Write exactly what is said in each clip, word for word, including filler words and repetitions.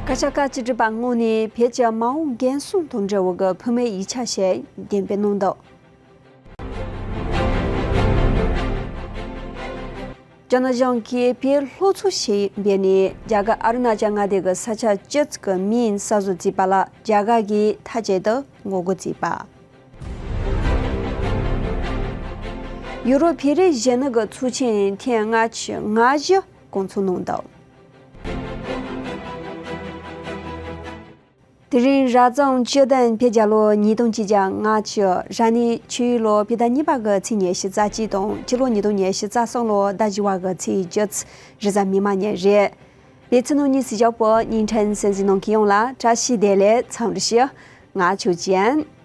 བཀའ་ཤག་བཅུ་དྲུག་པ་དངོས་ནས་བོད་ཀྱི་མ་འོངས་འགན་སྲུང་དང་འབྲེལ་བའི་ཕུལ་མིན་ཡིག་ཆ་ཞིག་འདེམས་སྤེལ་གནང་འདུག་ཅོ་ནང་གཞུང་གིས་བོད་སློབ་ཚོགས་ཤིག་འབད་ནས་རྒྱ་གར་ཨ་རུ་ན་ཅལ་མངའ་སྡེ་གི་ས་ཆ་བཅུ་གི་མིང་གསར་བཟོ་བྱས་པ་ལ་རྒྱ་གར་གྱིས་མཐའ་གཅིག་ཏུ་ངོ་རྒོལ་བྱས་པ། ཡུ་རོབ་བོད་རིགས་གཞོན་ནུ་གི་ཚོགས་ཆེན་ཐེངས་ལྔ་བཅུ་ང་བཞི་བསྐོང་ཚོགས་གནང་འདུག་དེ་རིང་རབ་བྱུང་བཅུ་བདུན་བོད་རྒྱལ་ལོ་ཉིས་སྟོང་གཅིག་བརྒྱ་ལྔ་བཅུ། རབ་གནས་ཆུ་ཡོས་ལོ་བོད་ཟླ་གཉིས་པ་གི་ཚེས་ཉི་ཤུ་རྩ་གཅིག་དང་སྤྱི་ལོ་ཉིས་སྟོང་ཉི་ཤུ་རྩ་གསུམ་ལོ་ཟླ་བཞི་པ་གི་ཚེས་བཅུ། རེས་གཟའ་མིག་དམར་ཉིན་རེད། བོད་ཕྱི་ནང་གཉིས་སུ་བཞག་པའི་བརྙན་འཕྲིན་གསན་གཟིགས་གནང་མཁན་ཡོངས་ལ་བཀྲ་ཤིས་བདེ་ལེགས། འཚམས་འདྲི་ཞུ། ང་ཆོས་ཅན།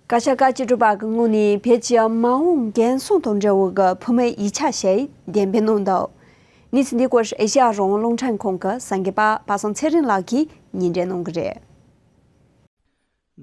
བཀའ་ཤག་བཅུ་དྲུག་པ་གི་ངོས་ནས་བོད་ཀྱི་མ་འོངས་འགན་སྲུང་དང་འབྲེལ་བའི་ཕུལ་མིན་ཡིག་ཆ་ཞིག་འདེམས་སྤེལ་གནང་འདུག་གནས་ཚུལ་འདིའི་སྐོར་ཨེ་ཤེ་ཡ་རང་དབང་རླུང་འཕྲིན་ཁང་གི་གསར་འགོད་པ་པ་སངས་ཚེ་རིང་ལགས་ཀྱིས་སྙན་སྒྲོན་གནང་གི་རེད།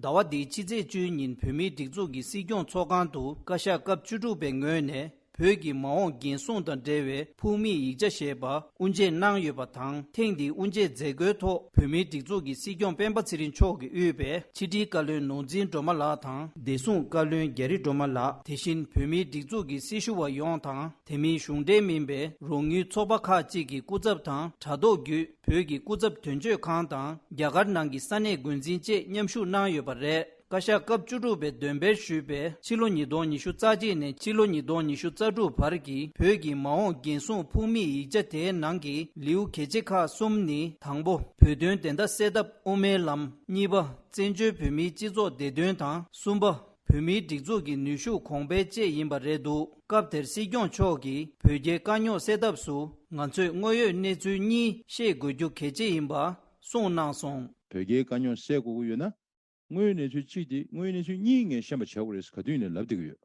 ཟླ་བ་འདིའི་ཕྱི་ཚེས་བཅུའི་ཉིན་བོད་མིའི་སྒྲིག་འཛུགས་ཀྱི་སྲིད་སྐྱོང་ཚོགས་ཁང་དུ་བཀའ་ཤག་སྐབས་བཅུ་དྲུག་པའི་ངོས་ནས་བོད་ཀྱི་མ་འོངས་འགན་སྲུང་དང་འབྲེལ་བའི་ཕུལ་མིན་ཡིག་ཆ་ཞེས་པ་དབུ་འབྱེད་གནང་ཡོད་པ་དང་། ཐེངས་འདིའི་དབུ་འབྱེད་མཛད་སྒོའི་ཐོག་བོད་མིའི་སྒྲིག་འཛུགས་ཀྱི་སྲིད་སྐྱོང་སྤེན་པ་ཚེ་རིང་མཆོག་གིས་དབུས་པའི་ཕྱི་དྲིལ་བཀའ་བློན་ནོར་འཛིན་སྒྲོལ་མ་ལགས་དང་། བདེ་སྲུང་བཀའ་བློན་རྒྱ་རི་སྒྲོལ་མ་ལགས། དེ་བཞིན་བོད་མིའི་སྒྲིག་འཛུགས་ཀྱི་སྲི་ཞུ་བ་ཡོངས་དང་། དེ་མིན་གཞུང་འབྲེལ་མིན་པའི་རོགས་དངུལ་ཚོགས་པ་ཁག་ཅིག་གི་སྐུ་ཚབ་དང་དྲ་ཐོག་བརྒྱུད་བོད་ཀྱི་སྐུ་ཚབ་དོན་གཅོད་ཁང་དང་རྒྱ་གར་ནང་གི་ས་གནས་འགོ་འཛིན་བཅས་མཉམ་ཞུགས་གནང་ཡོད་པ་རེད། བཀའ་ཤག་སྐབས་བཅུ་དྲུག་པས་འདོན་སྤེལ་ཞུས་པའི་ཕྱི་ལོ་ཉིས་སྟོང་ཉི་ཤུ་རྩ་གཅིག་ནས་ཕྱི་ལོ་ཉིས་སྟོང་ཉི་ཤུ་རྩ་དྲུག་བར་གྱི་བོད་ཀྱི་མ་འོངས་འགན་སྲུང་ཕུལ་མིན་ཡིག་ཆ་དེའི་ནང་གི་ལེའུ་གལ་ཆེ་ཁག་གསུམ་ནི། དང་པོ། བོད་དོན་བདེན་མཐའ་གསལ་ཐབས་དབུ་མའི་ལམ། གཉིས་པ། བཙན་བྱོལ་བོད་མིའི་སྤྱི་ཚོགས་བདེ་དོན་དང་། གསུམ་པ། བོད་མིའི་སྒྲིག་འཛུགས་ཀྱི་ནུས་ཤུགས་གོང་འཕེལ་བཅས་ཡིན་པ་རེད་འདུག་སྐབས་དེར་སྲིད་སྐྱོང་མཆོག་གིས་བོད་རྒྱའི་དཀའ་རྙོག་སེལ་ཐབས་སུ་ང་ཚོས་དངོས་ཡོད་གནས་ཚུལ་གཉིས་ཤེས་དགོས་རྒྱུ་གལ་ཆེ་ཡིན་པ་གསུངས་གནང་སོང་། བོད་རྒྱའི་དཀའ་རྙོག་སེལ་དགོས་ཀྱི་ཡོད་ན། དངོས་ཡོད་གནས་ཚུལ་གཅིག་དེ་དངོས་ཡོད་གནས་ཚུལ་གཉིས་ངས་ཤེས་པ་བྱ་དགོས་རེད་ཟེར་ག་དུས་ཡིན་ནའི་ལབ་བསྡད་ཀྱི་ཡོད།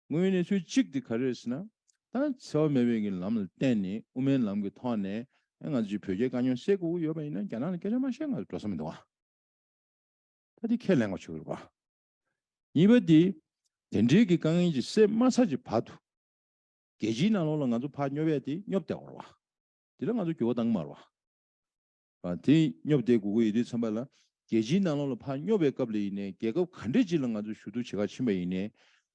དངོས་ཡོད་གནས་ཚུལ་གཅིག་དེ་ག་རེ་རེད་ཟེར་ན། ད་འཚེ་བ་མེད་པའི་གི་ལམ་ལ་བརྟེན་ནས་དབུ་མའི་ལམ་གྱི་ཐོག་ནས་ང་ཚོས་བོད་རྒྱའི་དཀའ་རྙོག་སེལ་དགོས་ཀྱི་ཡོད་པ་ཡིན་ན་རྒྱ་ནག་ལ་སྐད་ཆ་མ་བཤད། ང་ཚོ་འགྲོ་ས་མི་འདུག་ཨ། ད་དེ་ཁས་ལེན་དགོས་བྱུང་རེད་པ། གཉིས་པ་དེ། དེ་འདྲའི་གི་དཀའ་ངལ་ཅིག་སེལ་མ་ཚར་གྱི་བར་དུ། རྒྱལ་སྤྱིའི་ནང་ལོགས་ལ་ང་ཚོ་ཕར་སྙོབ་ཡ་དེ་སྙོབ་བསྡད་དགོས་རེད་པ། དེ་ལ་ང་ཚོ་འགྱུར་བ་གཏང་གི་མ་རེད་པ། དེ་སྙོབ་བསྡད་དགོས་ཀྱི་ཡོད་དུས་ཙམ་པ་ལ། རྒྱལ་སྤྱིའི་ནང་ལོགས་ལ་ཕར་སྙོབ་པའི་སྐབས་ལ་ཡིན་ནའི་རྒྱལ་ཁབ་ག་འདྲས་ཅིག་ལ་ང་ཚོ་ཞུ་གཏུག་བྱེད་ག་ཕྱིན་པ་ཡིན་ནའི།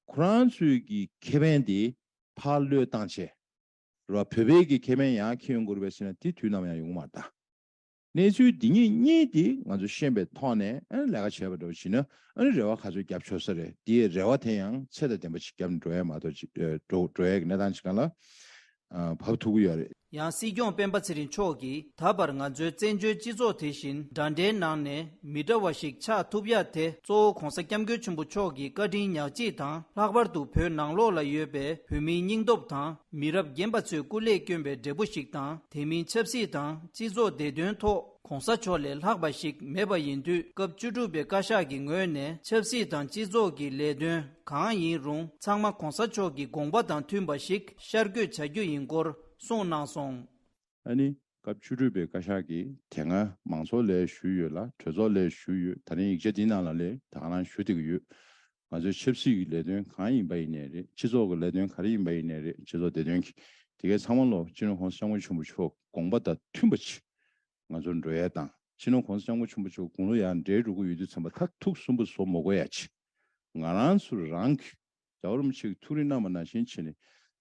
ཁོ་རང་ཚོའི་གི་ཁེ་ཕན་དེ་ཕར་བློས་བཏང་བྱས། རེད་པ། བོད་པའི་གི་ཁེ་ཕན་ཡང་འཁྱེར་ཡོང་དགོས་རེད་པས་ཟེར་ན་དེ་དུས་ནམ་ཡང་ཡོང་གི་མ་རེད་ད། གནས་ཚུལ་འདི་གཉིས་གཉིས་དེ་ང་ཚོ་ཤེས་པའི་ཐོག་ནས་ཨ་ནི་ལས་ཀ་བྱས་པ་འདྲ་བོ་བྱས་ན་ཨ་ནི་རེ་བ་ག་ཚོད་བརྒྱབ་ཆོག་ས་རེད། དེའི་རེ་བ་དེ་ཡང་ཚད་དང་ལྡན་པ་ཞིག་བརྒྱབ་ནས་འགྲོ་ཡ་མ་གཏོགས་ཅིག་ཨ་འགྲོ་འགྲོ་ཡ་གི་གནས་སྟངས་ཅིག་སྒང་ལ་ཨ་བབས་ཐུབ་ཀྱི་ཡོད་རེད། ཡང་སྲིད་སྐྱོང་སྤེན་པ་ཚེ་རིང་མཆོག་གིས་ད་བར་ང་ཚོའི་བཙན་བྱོལ་སྤྱི་ཚོགས་དེ་བཞིན་འདྲ་འདྲའི་ནང་ནས་མི་འདྲ་བ་ཞིག་ཆགས་ཐུབ་ཡ་དེ་གཙོ་བོ་༸གོང་ས་༸སྐྱབས་མགོན་ཆེན་པོ་མཆོག་གི་བཀའ་དྲིན་ཉག་གཅིག་དང་། ལྷག་པར་དུ་བོད་ནང་ལོགས་ལ་ཡོད་པའི་བོད་མིའི་སྙིང་སྟོབས་དང་། མི་རབས་རྒན་པ་ཚོས་སྐུ་ལས་བསྐྱོན་པའི་འབྲས་བུ་ཞིག་དང་། དེ་མིན་ཆབ་སྲིད་དང་སྤྱི་ཚོགས་བདེ་དོན་ཐོག་༸གོང་ས་མཆོག་ལས་ལྷག་པ་ཞིག་མེད་པ་ཡིན་དུས། སྐབས་བཅུ་དྲུག་པའི་བཀའ་ཤག་གི་ངོས་ནས་ཆབ་སྲིད་དང་སྤྱི་ཚོགས་ཀྱི་ལས་དོན་གང་ཡིན་རུང་ཚང་མ་༸གོང་ས་མཆོག་གི་དགོངས་པ་དང་མཐུན་པ་ཞིག་ཤར་བསྐྱོད་བྱ་རྒྱུ་ཡིན་སྐོར་གསུངས་གནང་སོང་། ཨ་ནི། སྐབས་བཅུ་དྲུག་པའི་བཀའ་ཤག་གིས་དེ་སྔ་མང་ཚོགས་ལ་ཞུས་ཡོད་ལ་གྲོས་ཚོགས་ལ་ཞུས་ཡོད། ད་རིང་ཡིག་ཆ་འདི་ནང་ལ་ལས་ད་ག་རང་ཞུ་བསྡད་ཀྱི་ཡོད། ང་ཚོའི་ཆབ་སྲིད་ཀྱི་ལས་དོན་གང་ཡིན་པ་ཡིན་ནའི་རེད། སྤྱི་ཚོགས་ཀྱི་ལས་དོན་ག་རེ་ཡིན་པ་ཡིན་ནའི་རེད། སྤྱི་ཚོགས་བདེ་དོན་གྱི་དེ་གའི་ཚང་མ་ལོ་སྤྱི་ནོར་༸གོང་ས་༸སྐྱབས་མགོན་ཆེན་པོ་མཆོག་དགོངས་པ་དང་མཐུན་པ་ཅིག་ང་ཚོ་འགྲོ་ཡས་དང་། སྤྱི་ནོར་༸གོང་ས་༸སྐྱབས་མགོན་ཆེན་པོ་མཆོག་དགུང་ལོ་ཡང་བགྲེས་འགྲོ་གི་ཡོད་དུས་ཙམ་པ་ད་ཐུགས་སུན་པོ་བཟོ་མ་དགོས་ཡ་ཅིག་ང་རང་ཚོ་རང་གི་རྒྱལ་བ་རིན་པོ་ཆེ་གིས་ཐུགས་རེ་གནང་བ་ནང་བཞིན་བྱས་ནས་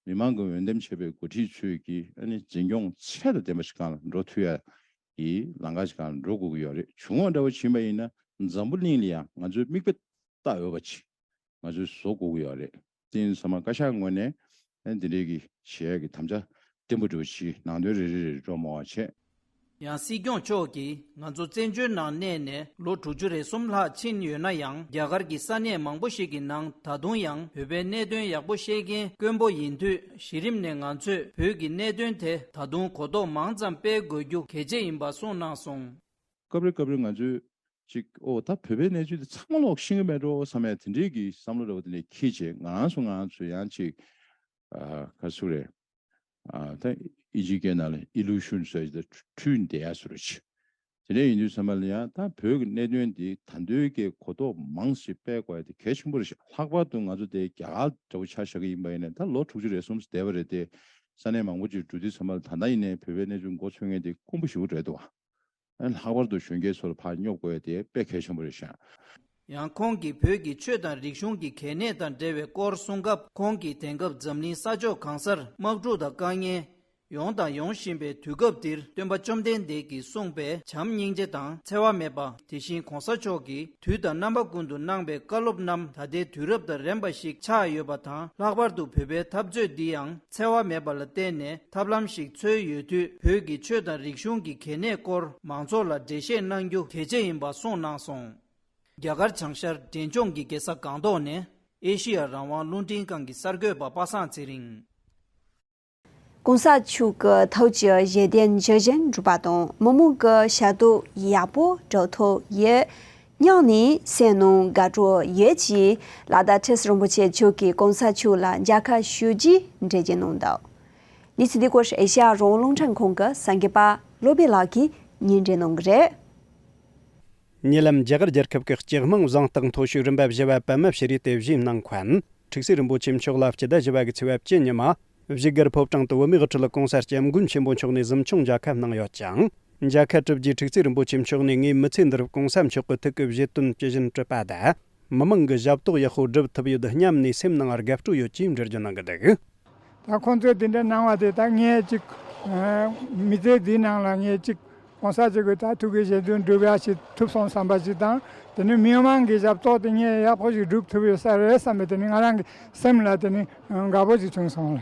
མི་མང་གི་འོས་འདེམས་བྱས་པའི་འགོ་ཁྲིད་ཚོས་ཀྱིས་ཨ་ནི་འཛིན་སྐྱོང་ཚད་དང་ལྡན་པ་ཞིག་སྒང་ལ་འགྲོ་ཐུབ་ཡ་གི་ལམ་ཁ་ཞིག་སྒང་ལ་འགྲོ་དགོས་ཀྱི་ཡོད་རེད། བྱུང་བ་འདྲ་བོ་ཕྱིན་པ་ཡིན་ན་འཛམ་བུ་གླིང་ལ་ཡང་ང་ཚོའི་མིག་དཔེ་ལྟ་འོས་པ་ཅིག་ང་ཚོས་བཟོ་དགོས་ཀྱི་ཡོད་རེད། དེ་ཡིན་ཙང་བཀའ་ཤག་ངོས་ནས་ཨ་ནི་འདི་འདྲའི་གི་བྱེད་ཡ་གི་དམ་བཅའ་བརྟན་པོ་འདྲ་བོ་ཞིག་ནང་དོན་རེ་རེ་རེ་རེ་འགྲོ་མང་བ་བྱས། ཡང་སྲིད་སྐྱོང་མཆོག་གིས་ང་ཚོ་བཙན་བྱོལ་ནང་གནས་ནས་ལོ་དྲུག་ཅུ་རེ་གསུམ་ལྷག་ཕྱིན་ཡོད་ན་ཡང་། རྒྱ་གར་གྱི་ས་གནས་མང་པོ་ཞིག་གི་ནང་ད་དུང་ཡང་བོད་པའི་གནད་དོན་ཡག་པོ་ཤེས་མཁན་དཀོན་པོ་ཡིན་དུས། གཞི་རིམ་ནས་ང་ཚོས་བོད་ཀྱི་གནད་དོན་དེ་ད་དུང་གོ་རྟོགས་མང་ཙམ་སྤེལ་དགོས་རྒྱུ་གལ་ཆེ་ཡིན་པ་གསུངས་གནང་སོང་། སྐབས་རེ་སྐབས་རེ་ང་ཚོས་ཅིག་ཨོ་ད་བོད་པའི་གནས་ཚུལ་དེ་ཚང་མ་ལོག་ཤེས་ཀྱི་མེད་འགྲོ་བསམ་ཡ་དེ་འདྲའི་གི་བསམ་བློ་འདྲ་བོ་དེ་འདྲ་འཁྱེར་བྱས། ང་རང་ཚོ་ང་རང་ཚོ་ཡང་ཅིག་ཨ་ག་རེ་ཟེར་དགོས་རེད། ཨ་ད་ཨི་ཇི་སྐད་ནང་ལ་ཨི་ལུ་ཤུན་ཟེར་ཏེ་འཁྲུལ་བསྡད་ཡ་བཟོ་འདྲ་ཅིག་དེ་འདྲ་ཡིན་དུས་ཙམ་པ་ལ་ཡང་ད་བོད་ཀྱི་གནད་དོན་འདི་ད་དུང་གི་གོ་རྟོགས་མང་ཞིག་སྤེལ་དགོས་ཡ་དེ་གལ་ཆེན་པོ་རེད་ཤག་ལྷག་པར་དུ་ང་ཚོ་དེ་རྒྱ་གར་འདྲ་བོ་ཆ་བཞག་གི་ཡིན་པ་ཡིན་ན་ད་ལོ་དྲུག་ཅུ་རེ་གསུམ་བསྡད་པ་རེད་དེ། ས་གནས་མང་པོ་ཅིག་འགྲོ་དུས་ཙམ་པ་ལ་ད་ལྟ་ཡིན་ནའི་བོད་པའི་གནས་ཚུལ་མགོ་འཚོས་མཁན་དེ་དཀོན་པོ་ཞེ་པོ་རེད་འདུག་ཨ་ལྷག་པར་དུ་གཞོན་སྐྱེས་ཚོ་ལ་ཕར་སྙོབ་དགོས་ཡ་དེ་དཔེ་གལ་ཆེན་པོ་རེད་ཤག་ཡང་ཁོང་གིས་བོད་ཀྱི་ཆོས་དང་རིག་གཞུང་གི་གལ་གནད་དང་འབྲེལ་བའི་སྐོར་གསུང་སྐབས། ཁོང་གིས་དེང་སྐབས་འཛམ་གླིང་ས་ཕྱོགས་གང་སར་དམག་འཁྲུག་དང་དཀའ་ངལ་ཡོང་དང་ཡོང་བཞིན་པའི་དུས་སྐབས་འདིར། སྟོན་པ་བཅོམ་ལྡན་འདས་ཀྱིས་གསུངས་པའི་བྱམས་སྙིང་རྗེ་དང་འཚེ་བ་མེད་པ། དེ་བཞིན་གོང་ས་མཆོག་གིས་དུས་དང་རྣམ་པ་ཀུན་ཏུ་གནང་པའི་བཀའ་སློབ་རྣམས། ད་ལྟའི་དུས་རབས་དང་རན་པ་ཞིག་ཆགས་ཡོད་པ་དང་། ལྷག་པར་དུ་བོད་པའི་འཐབ་རྩོད་འདི་ཡང་འཚེ་བ་མེད་པ་ལ་བརྟེན་ནས་ཐབས་ལམ་ཞིག་འཚོལ་ཡོད་དུས། བོད་ཀྱི་ཆོས་དང་རིག་གཞུང་གི་གལ་གནད་སྐོར་མང་ཚོགས་ལ་འགྲེལ་བཤད་གནང་རྒྱུ་གལ་ཆེ་ཡིན་པ་གསུངས་གནང་སོང་། རྒྱ་གར་བྱང་ཤར་འབྲས་ལྗོངས་ཀྱི་རྒྱལ་ས་སྒང་ཏོག་ནས་ཨེ་ཤེ་ཡ་རང་དབང་རླུང་འཕྲིན་ཁང་གི་གསར་འགོད་པ་པ་སངས་ཚེ་རིང་། གོང་ས་མཆོག་གི་ཐུགས་ཀྱི་བཞེད་དོན་ཇི་བཞིན་འགྲུབ་པ་དང་། མི་མང་གི་ཞབས་ཏོག་ཡག་པོ་སྒྲུབ་ཐུབ་ཡོད་སྙམ་ནས་སེམས་ནང་དགའ་སྤྲོ་ཡོད་ཅེས་ལ་དྭགས་ཁྲི་ཟུར་རིན་པོ་ཆེ་མཆོག་གིས་གོང་ས་མཆོག་ལ་མཇལ་ཁ་ཞུ་རྒྱུའི་འགྲེལ་བརྗོད་གནང་འདུག་གནས་ཚུལ་འདི་སྐོར་ཨེ་ཤ་ཡ་རང་དབང་རླུང་འཕྲིན་ཁང་གི་གསར་འགོད་པ་བློ་བྷེ་ལགས་ཀྱིས་སྙན་སྒྲོན་གནང་གི་རེད། ཉེ་ལམ་རྒྱ་གར་རྒྱལ་ཁབ་ཀྱི་སྤྱི་དམངས་གཟེངས་རྟགས་མཐོ་ཤོས་རིམ་པ་བཞི་བ་པདྨ་ཤྲི་རི་དེ་བཞེས་གནང་མཁན་ཁྲུག་སྲས་རིན་པོ་ཆེ་མཆོག་ལ་སྤྱི་ཟླ་བཞི་བ་གི་ཚེས་པ་བཅུ་ཉི་མ་བཞུགས་སྒར་ཕོ་བྲང་དུ་བོད་མིའི་དབུ་ཁྲིད་གོང་ས་སྐྱབས་མགོན་ཆེན་པོ་མཆོག་ནས་གཟིམ་ཆུང་མཇལ་ཁ་གནང་ཡོད་ཅིང་། མཇལ་ཁ་གྲུབ་རྗེས་ཁྲུག་སྲས་རིན་པོ་ཆེ་མཆོག་ནས་ངའི་མི་ཚེ་འདིར་གོང་ས་མཆོག་གི་ཐུགས་ཀྱི་བཞེད་དོན་ཇི་བཞིན་གྲུབ་པ་དང་། མི་མང་གི་ཞབས་ཏོག་ཡག་པོ་སྒྲུབ་ཐུབ་ཡོད་སྙམ་ནས་སེམས་ནང་དགའ་སྤྲོ་ཡོད་ཅེས་འགྲེལ་བརྗོད་གནང་གི་འདུག་ད་ཁོང་ཚོས་དེ་འདྲ་གནང་བ་དེ་ད་ངས་ཅིག་མི་ཚེ་འདིའི་ནང་ལ་ངས་ཅིག་གོང་ས་མཆོག་གི་ད་ཐུགས་ཀྱི་བཞེད་དོན་སྒྲུབ་ཡག་ཞིག་ཐུབ་སོང་བསམ་པ་ཞིག་དང་། དེ་ནི་མི་མང་གི་ཞབས་ཏོག་དེ་ངས་ཡག་པོ་ཞིག་སྒྲུབ་ཐུབ་ཡོད་ས་རེད་བསམ་པའི་དེ་ནི་ང་རང་གི་སེམས་ལ་དེ་ནི་དགའ་པོ་ཞིག་བྱུང་སོང་ལ།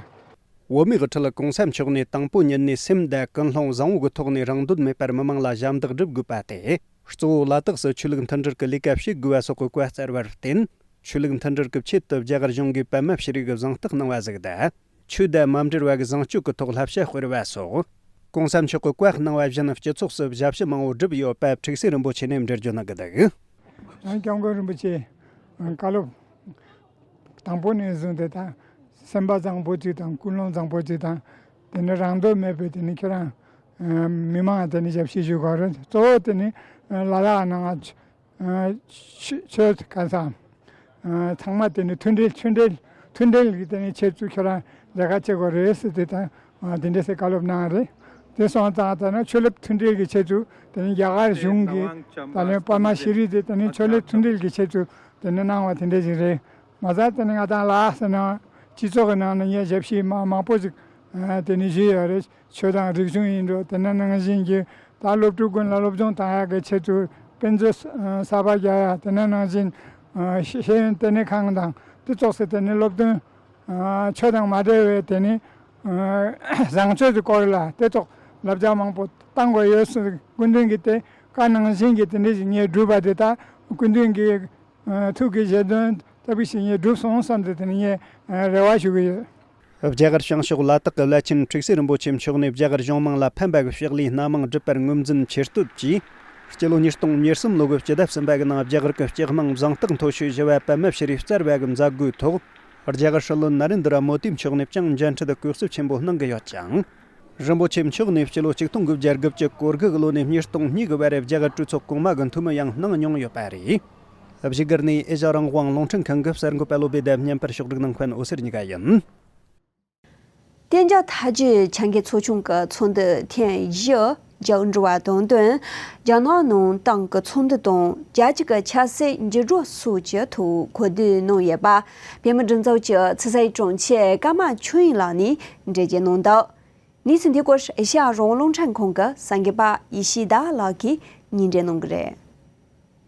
བོད་མིའི་དབུ་ཁྲིད་གོང་ས་མཆོག་ནས་དང་པོ་ཉིད་ནས་སེམས་དང་ཀུན་སློང་བཟང་བོ་གི་ཐོག་ནས་རང་འདོད་མེད་པར་མི་མང་ལ་ཞབས་འདེགས་སྒྲུབ་དགོས་པ་སྟེ། གཙོ་བོ་ལ་དྭགས་སུ་ཆོས་ལུགས་མཐུན་སྒྲིལ་གྱི་ལས་ཀ་བྱེད་དགོས་པ་སོགས་ཀྱི་བཀའ་སྩལ་བར་བརྟེན། ཆོས་ལུགས་མཐུན་སྒྲིལ་གྱི་ཆེད་དུ་རྒྱ་གར་གཞུང་གིས་པདྨ་ཤྲི་རི་གི་གཟེངས་རྟགས་གནང་བ་ཟིག་དང་། ཆོས་དང་མ་འབྲེལ་བ་གི་བཟང་སྤྱོད་ཀྱི་ཐོག་བསླབ་བྱ་སྤེལ་བ་སོགས། གོང་ས་མཆོག་གི་བཀའ་གནང་བ་བཞིན་སྤྱི་ཚོགས་སུ་ཞབས་ཕྱི་མང་བོ་བསྒྲུབས་ཡོད་པ་ཁྲུག་སྲས་རིན་པོ་ཆེ་ནས་འགྲེལ་བརྗོད་གནང་གི་འདུག་ཡང་སྐྱབས་མགོན་རིན་པོ་ཆེ་བཀའ་སློབ་དང་པོ་ནས་བཟུང་སྟེ་ད་སེམས་པ་བཟང་པོ་ཅིག་དང་ཀུན་སློང་བཟང་པོ་ཅིག་དང་། དེ་ནི་རང་འདོད་མེད་པའི་དེ་ནི་ཁྱེད་རང་མི་མང་དེ་ནི་ཞབས་ཕྱི་ཞུ་དགོས་རེད། གཙོ་བོ་དེ་ནི་ལ་དྭགས་ནང་ཆོས་ཆོས་ག་ས་ཚང་མ་དེ་ནི་མཐུན་སྒྲིལ་མཐུན་སྒྲིལ་མཐུན་སྒྲིལ་གྱི་དེ་ནི་ཆེད་དུ་ཁྱོད་རང་ལས་ཀ་བྱེད་དགོས་རེད་ཟེར་དེ་དང་དེ་འདྲ་ཟེར་བཀའ་སློབ་གནང་རེད། དེ་སོང་ཙང་ད་ནི་ཆོས་ལུགས་མཐུན་སྒྲིལ་གྱི་ཆེད་དུ་དེ་ནི་རྒྱ་གར་གཞུང་གིས་ད་ནི་པདྨ་ཤྲི་རི་དེ་དེ་ནི་ཆོས་ལུགས་མཐུན་སྒྲིལ་གྱི་ཆེད་དུ་དེ་ནི་གནང་བ་དེ་འདྲ་ཞིག་རེད། མ་ཟད་དེ་ནི་ང་དང་ལ་དྭགས་ཟེར་ན་སྤྱི་ཚོགས་ཀྱི་ནང་ནས་ངས་ཞབས་ཕྱི་མ་མང་པོ་ཞིག་དེ་ནི་ཞུས་ཡོད་རེད། ཆོས་དང་རིག་གཞུང་ཡིན་འགྲོ། དེ་ནང་བཞིན་གྱི་ད་སློབ་ཕྲུག་ཀུན་ལ་སློབ་སྦྱོང་བཏང་ཡག་གི་ཆེད་དུ་དཔེ་མཛོད་གསར་པ་རྒྱག་ཡག་དེ་ནང་བཞིན་ཤེས་ཡོན་ལྟེ་གནས་ཁང་དང་དེ་ཙོགས་སེ་དེ་ནི་སློབ་སྟོན་ཆོས་དང་མ་འབྲེལ་བའི་དེ་ནི་བཟང་སྤྱོད་ཀྱི་སྐོར་ལ་དེ་ཙོགས་བསླབ་བྱ་མང་པོ་བཏང་དགོས་ཡོད་ཟེར་སྐུ་མདུན་གྱིས་དེ་བཀའ་གནང་བཞིན་གྱི་དེ་འདྲ་ཞིག་ངས་བསྒྲུབས་པ་དེ་ད་སྐུ་མདུན་གྱི་ཐུགས་ཀྱི་བཞེད་དོན་ལྟ་བུ་ཞིག་ངས་བསྒྲུབས་སོང་བསམ་སྟེ་དེ་ནི་ངས་རེ་བ་ཞུ་གི་ཡོད། རྒྱ་གར་བྱང་ཕྱོགས་ལ་དྭགས་ཀྱི་བླ་ཆེན་ཁྲུག་སྲས་རིན་པོ་ཆེ་མཆོག་ནས་རྒྱ་གར་གཞུང་མང་ལ་ཕན་པ་གི་ཕྱག་ལས་སྣ་མང་བསྒྲུབས་པར་ངོས་འཛིན་ཆེ་བསྟོད་ཀྱིས། སྤྱི་ལོ་ཉིས་སྟོང་ཉེར་གསུམ་ལོ་གི་སྤྱི་ཟླ་གསུམ་པ་གི་ནང་རྒྱ་གར་གྱི་སྤྱི་དམངས་གཟེངས་རྟགས་མཐོ་ཤོས་བཞི་བ་པདྨ་ཤྲི་རི་བསྩལ་བ་གི་མཛད་སྒོའི་ཐོག་རྒྱ་གར་སྲིད་བློན་ན་རེན་དྲ་མོ་དི་མཆོག་ནས་ཀྱང་མཇལ་འཕྲད་དུ་གུས་བསུ་ཆེན་པོ་གནང་གི་ཡོད་ཅིང་། རིན་པོ་ཆེ་མཆོག་ནས་སྤྱི་ལོ་ཆིག་སྟོང་དགུ་བརྒྱ་དགུ་བཅུ་གོ་དགུ་གི་ལོ་ནས་ཉིས་སྟོང་གཉིས་གི་བར་རྒྱ་གར་གྲོས་ཚོགས་གོང་མ་གི་འཐུས་མི་ཡང་གནང་མྱོང་ཡོད་པ་རེད། བཞུགས་སྒར་ནས་ཨེ་ཤ་རང་དབང་རླུང་འཕྲིན་ཁང་གི་གསར་འགོད་པ་བློ་བྷེ་དང་བརྙན་པར་ཕྱོགས་སྒྲིག་གནང་མཁན་འོད་ཟེར་གཉིས་ཀ་ཡིན། གཏན་འཇགས་ཐག་གཅོད་ཆ་འགེལ་ཚོགས་ཆུང་གི་ཚོགས་འདུ་ཐེངས་བཞི་རྒྱག་འགྲོ་བ་དང་བསྟུན། རྒྱ་ནག་ནང་ཏང་གི་ཚོགས་འདུ་དང་རྒྱལ་སྤྱི་གི་ཆབ་སྲིད་འགྱུར་ལྡོག་སོགས་ཀྱི་ཐོག་གོ་བསྡུར་གནང་ཡོད་པ། བོད་མིའི་སྒྲིག་འཛུགས་ཀྱི་ཕྱི་སྲིད་དྲུང་ཆེ་ཀརྨ་ཆོས་དབྱིངས་ལགས་ནས་འགྲེལ་བརྗོད་གནང་འདུག་གནས་ཚུལ་འདི་སྐོར་ཨེ་ཤ་ཡ་རང་དབང་རླུང་འཕྲིན་ཁང་གི་གསར་འགོད་པ་ཡེ་ཤེས་ཟླ་བ་ལགས་ཀྱིས་སྙན་སྒྲོན་གནང་གི་རེད།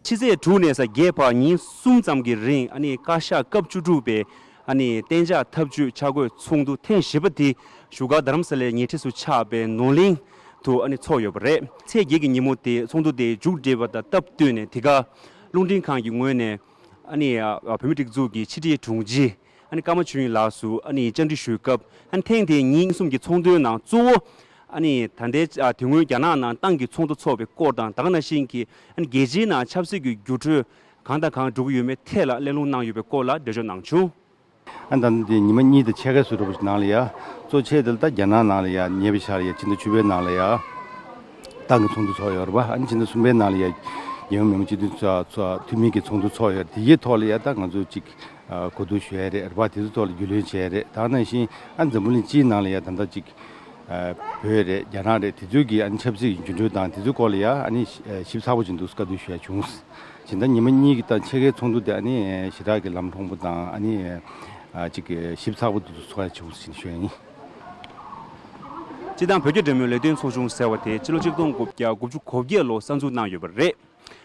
ཕྱི་ཚེས་དྲུག་ནས་བརྒྱད་བར་ཉིན་གསུམ་ཙམ་གྱི་རིང་ཨ་ནི་བཀའ་ཤག་སྐབས་བཅུ་དྲུག་པའི་ཨ་ནི་གཏན་འཇགས་ཐབས་ཇུས་ཆ་བགོས་ཚོགས་འདུ་ཐེངས་བཞི་པ་དེ་བཞུགས་སྒར་རྡ་རམ་ས་ལའི་ཉེ་འཁྲིས་སུ་ཆགས་པའི་ནོར་གླིང་དུ་ཨ་ནི་ཚོགས་ཡོད་པ་རེད། ཚེས་བརྒྱད་ཀྱི་ཉིན་མོ་དེ་ཚོགས་འདུ་དེ་མཇུག་སྒྲིལ་བ་དང་སྟབས་བསྟུན་ནས་དེ་ག་རླུང་འཕྲིན་ཁང་གི་ངོས་ནས་ཨ་ནི་བོད་མིའི་སྒྲིག་འཛུགས་ཀྱི་ཕྱི་དྲིལ་དྲུང་ཆེ། ཨ་ནི་ཀརྨ་ཆོས་དབྱིངས་ལགས་སུ་ཨ་ནི་བཅར་འདྲི་ཞུས་སྐབས་ཨ་ནི་ཐེངས་དེའི་ཉིན་གསུམ་གྱི་ཚོགས་འདུའི་ནང་གཙོ་བོ་ཨ་ནི་ད་ལྟའི་ཨ་དེ་སྔོན་རྒྱ་ནག་ནང་ཏང་གི་ཚོགས་འདུ་ཚོགས་པའི་སྐོར་དང་ད་ག་ནང་བཞིན་གྱི་ཨ་ནི་རྒྱལ་སྤྱིའི་ནང་ཆབ་སྲིད་ཀྱི་འགྱུར་འགྲོས་གང་དང་གང་འགྲོ་གི་ཡོད་མེད་ཐད་ལ་གླེང་སློང་གནང་ཡོད་པའི་སྐོར་ལ་འགྲེལ་བརྗོད་གནང་བྱུང་། ཨ་ད་ལྟ་དེ་ཉི་མ་གཉིས་དང་ཕྱེད་ཀའི་ཟུར་རུབ་ནང་ལ་ཡ། གཙོ་ཆེ་དེ་ལ་ད་རྒྱ་ནག་ནང་ལ་ཡ་ཉེ་བའི་ཆར་ཡ་ཕྱི་ཟླ་བཅུ་པའི་ནང་ལ་ཡ། ཏང་གི་ཚོགས་འདུ་ཚོགས་ཡོད་རེད་པ། ཨ་ནི་ཕྱི་ཟླ་གསུམ་པའི་ནང་ལ་ཡ། རྒྱལ་ཡོངས་མི་དམངས་སྤྱི་འཐུས་ཚོགས་ཚོགས་འཐུས་མི་གི་ཚོགས་འདུ་ཚོགས་ཡོད་རེད། དེ་གའི་ཐོག་ལ་ཡ་ད་ང་ཚོ་ཅིག་ཨ་གོ་བསྡུར་ཞུ་ཡ་རེད་རེད་པ། དེ་ཚོའི་ཐོག་ལ་རྒྱུས་ལོན་བྱས་ཡ་རེད། ད་ནང་བཞིན་ཨ་འཛམ་བུ་གླིང་སྤྱིའི་ནང་ལ་ཡ་ད་ལྟ་ཅིག་ཨ་བོད་རེད། རྒྱ་ནག་རེད། དེ་ཚོའི་གི་ཨ་ནི་ཆབ་སྲིད་ཀྱི་འགྱུར་འགྲོས་དང་དེ་ཚོའི་སྐོར་ལ་ཡ་ཨ་ནི་ཞིབ་ཚགས་པོ་ཅིག་འདུག་བཀའ་བསྡུར་ཞུ་ཡ་བྱུང་། ཕྱི་ཟླ་ཉི་མ་གཉིས་ཀྱི་དང་ཕྱེད་ཀའི་ཚོགས་འདུ་དེ་ཨ་ནི་ཞི་དྲག་གི་ལམ་ལྷོང་པོ་དང་ཨ་ནི་ཨ་ཅིག་ཞིབ་ཚགས་པོ་འདུག་ཚོགས་ཡ་བྱུང་ཟིན་ཞུ་ཡ་ཡིན། སྤྱི་བཏང་བོད་རྒྱ་འབྲེལ་མོལ་ལས་དོན་ཚོགས་ཆུང་ཟེར་བ་དེ་ཕྱི་ལོ་ཆིག་སྟོང་དགུ་བརྒྱ་དགུ་བཅུ་གོ་བརྒྱད་ལོ་གསར་འཛུགས་གནང་ཡོད་པ་རེད།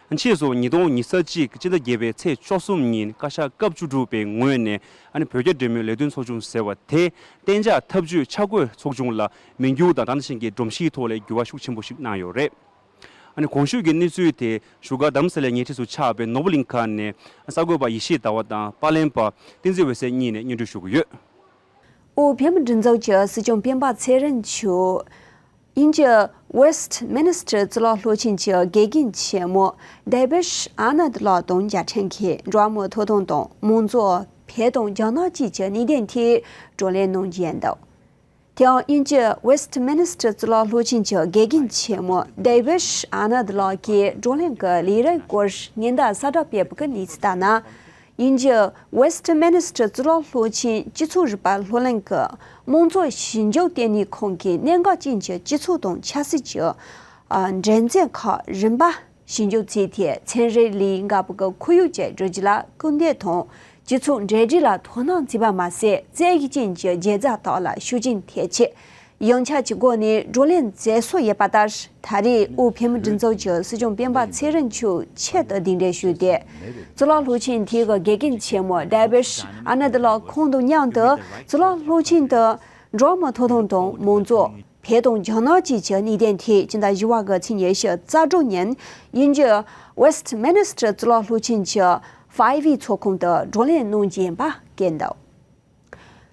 ཕྱིས་སུ་ཉིས་སྟོང་ཉི་ཤུ་རྩ་གཅིག་སྤྱི་ཟླ་བརྒྱད་པའི་ཚེས་བཅུ་གསུམ་ཉིན་བཀའ་ཤག་སྐབས་བཅུ་དྲུག་པའི་ངོས་ནས་ཨ་ནི་བོད་རྒྱ་འབྲེལ་མོལ་ལས་དོན་ཚོགས་ཆུང་ཟེར་བ་དེ་གཏན་འཇགས་ཐབས་ཇུས་ཆ་བགོས་ཚོགས་ཆུང་ལ་མིང་བསྒྱུར་དང་ད་ནང་བཞིན་གྱི་སྒྲོམ་གཞིའི་ཐོག་ལ་འགྱུར་བ་ཤུགས་ཆེན་པོ་ཞིག་གནང་ཡོད་རེད། ཨ་ནི་གོང་ཞུས་ཀྱི་གནས་ཚུལ་དེ་བཞུགས་སྒར་རྡ་རམ་ས་ལའི་ཉེ་འཁྲིས་སུ་ཆགས་པའི་ནོར་བུ་གླིང་ཁ་ནས་གསར་འགོད་པ་ཡེ་ཤེས་ཟླ་བ་དང་པར་ལེན་པ་བསྟན་འཛིན་འོད་ཟེར་གཉིས་ནས་སྙན་སྒྲོན་ཞུ་གི་ཡོད། དབུས་བོད་མིའི་སྒྲིག་འཛུགས་ཀྱི་སྲིད་སྐྱོང་སྤེན་པ་ཚེ་རིང་མཆོག་དབྱིན་ཇི་Westminster་གཙུག་ལག་སློབ་ཆེན་གྱི་དགེ་རྒན་ཆེན་མོ་Debish Anand་ལགས་དང་མཇལ་འཕྲད་ཀྱིས་འགྲོ་བ་མིའི་ཐོབ་ཐང་དང་མང་གཙོ། བོད་དང་རྒྱ་ནག་བཅས་ཀྱི་གནད་དོན་ཐད་བགྲོ་གླེང་གནང་རྒྱུ་ཡིན་འདུག་དེ་ཡང་དབྱིན་ཇི་Westminster་གཙུག་ལག་སློབ་ཆེན་གྱི་དགེ་རྒན་ཆེན་མོ་Debish Anand་ལགས་ཀྱིས་བགྲོ་གླེང་གི་ལས་རིམ་སྐོར་སྙན་ཐོ་གསལ་བསྒྲགས་སྤེལ་བའི་གནས་ཚུལ་ལྟར་ན། དབྱིན་ཇི་Westminster་གཙུག་ལག་སློབ་ཆེན་སྤྱི་ཚོགས་རིག་པ་སློབ་གླིང་གི་དམངས་གཙོ་ཞིབ་འཇུག་ལྟེ་གནས་ཁང་གིས་གནད་འགག་ཅན་གྱི་སྤྱི་ཚོགས་དང་ཆབ་སྲིད་ཀྱི་འགྲན་རྩོད་ཁག་རིམ་པ་ཞིབ་འཇུག་བྱས་ཏེ་ཚན་རིག་ལས་འགན་པ་གི་ཁོར་ཡུག་ཅན་སྒྲིག་གཞི་ལ་སྐུལ་འདེད་དང་སྤྱི་ཚོགས་འབྲེལ་འདྲིས་ལ་དོ་སྣང་བྱས་པ་མ་ཟད་རྩོད་གཞི་ཅན་གྱི་རྒྱལ་རྩ་དག་ལ་ཤུགས་རྐྱེན་ཐེབས་ཆེད་ཡོངས་ཁྱབ་ཀྱི་སྒོ་ནས་བགྲོ་གླེང་མཛད་སྲོལ་ཡོད་པ་ལྟར། ད་རེས་དབུས་བོད་མིའི་སྒྲིག་འཛུགས་ཀྱི་སྲིད་སྐྱོང་སྤེན་པ་ཚེ་རིང་མཆོག་ཆེད་དུ་གདན་འདྲེན་ཞུས་ཏེ། གཙུག་ལག་སློབ་ཆེན་དེ་གི་དགེ་རྒན་ཆེན་མོ་Debish Anand་ལགས་ཁོང་དང་མཉམ་དུ་གཙུག་ལག་སློབ་ཆེན་དུ་འགྲོ་བ་མིའི་ཐོབ་ཐང་དང་མང་གཙོ། བོད་དང་རྒྱ་ནག་བཅས་ཀྱི་གནད་དོན་ཐད་སྤྱི་ཟླ་བཞི་པ་གི་ཚེས་ཉི་ཤུ་རྩ་དྲུག་ཉིན་དབྱིན་ཇི་Westminster་གཙུག་ལག་སློབ་ཆེན་གྱི་Five E་ཚོགས་ཁང་དུ་བགྲོ་གླེང་གནང་རྒྱུ་ཡིན་པ་བཀོད་འདུག་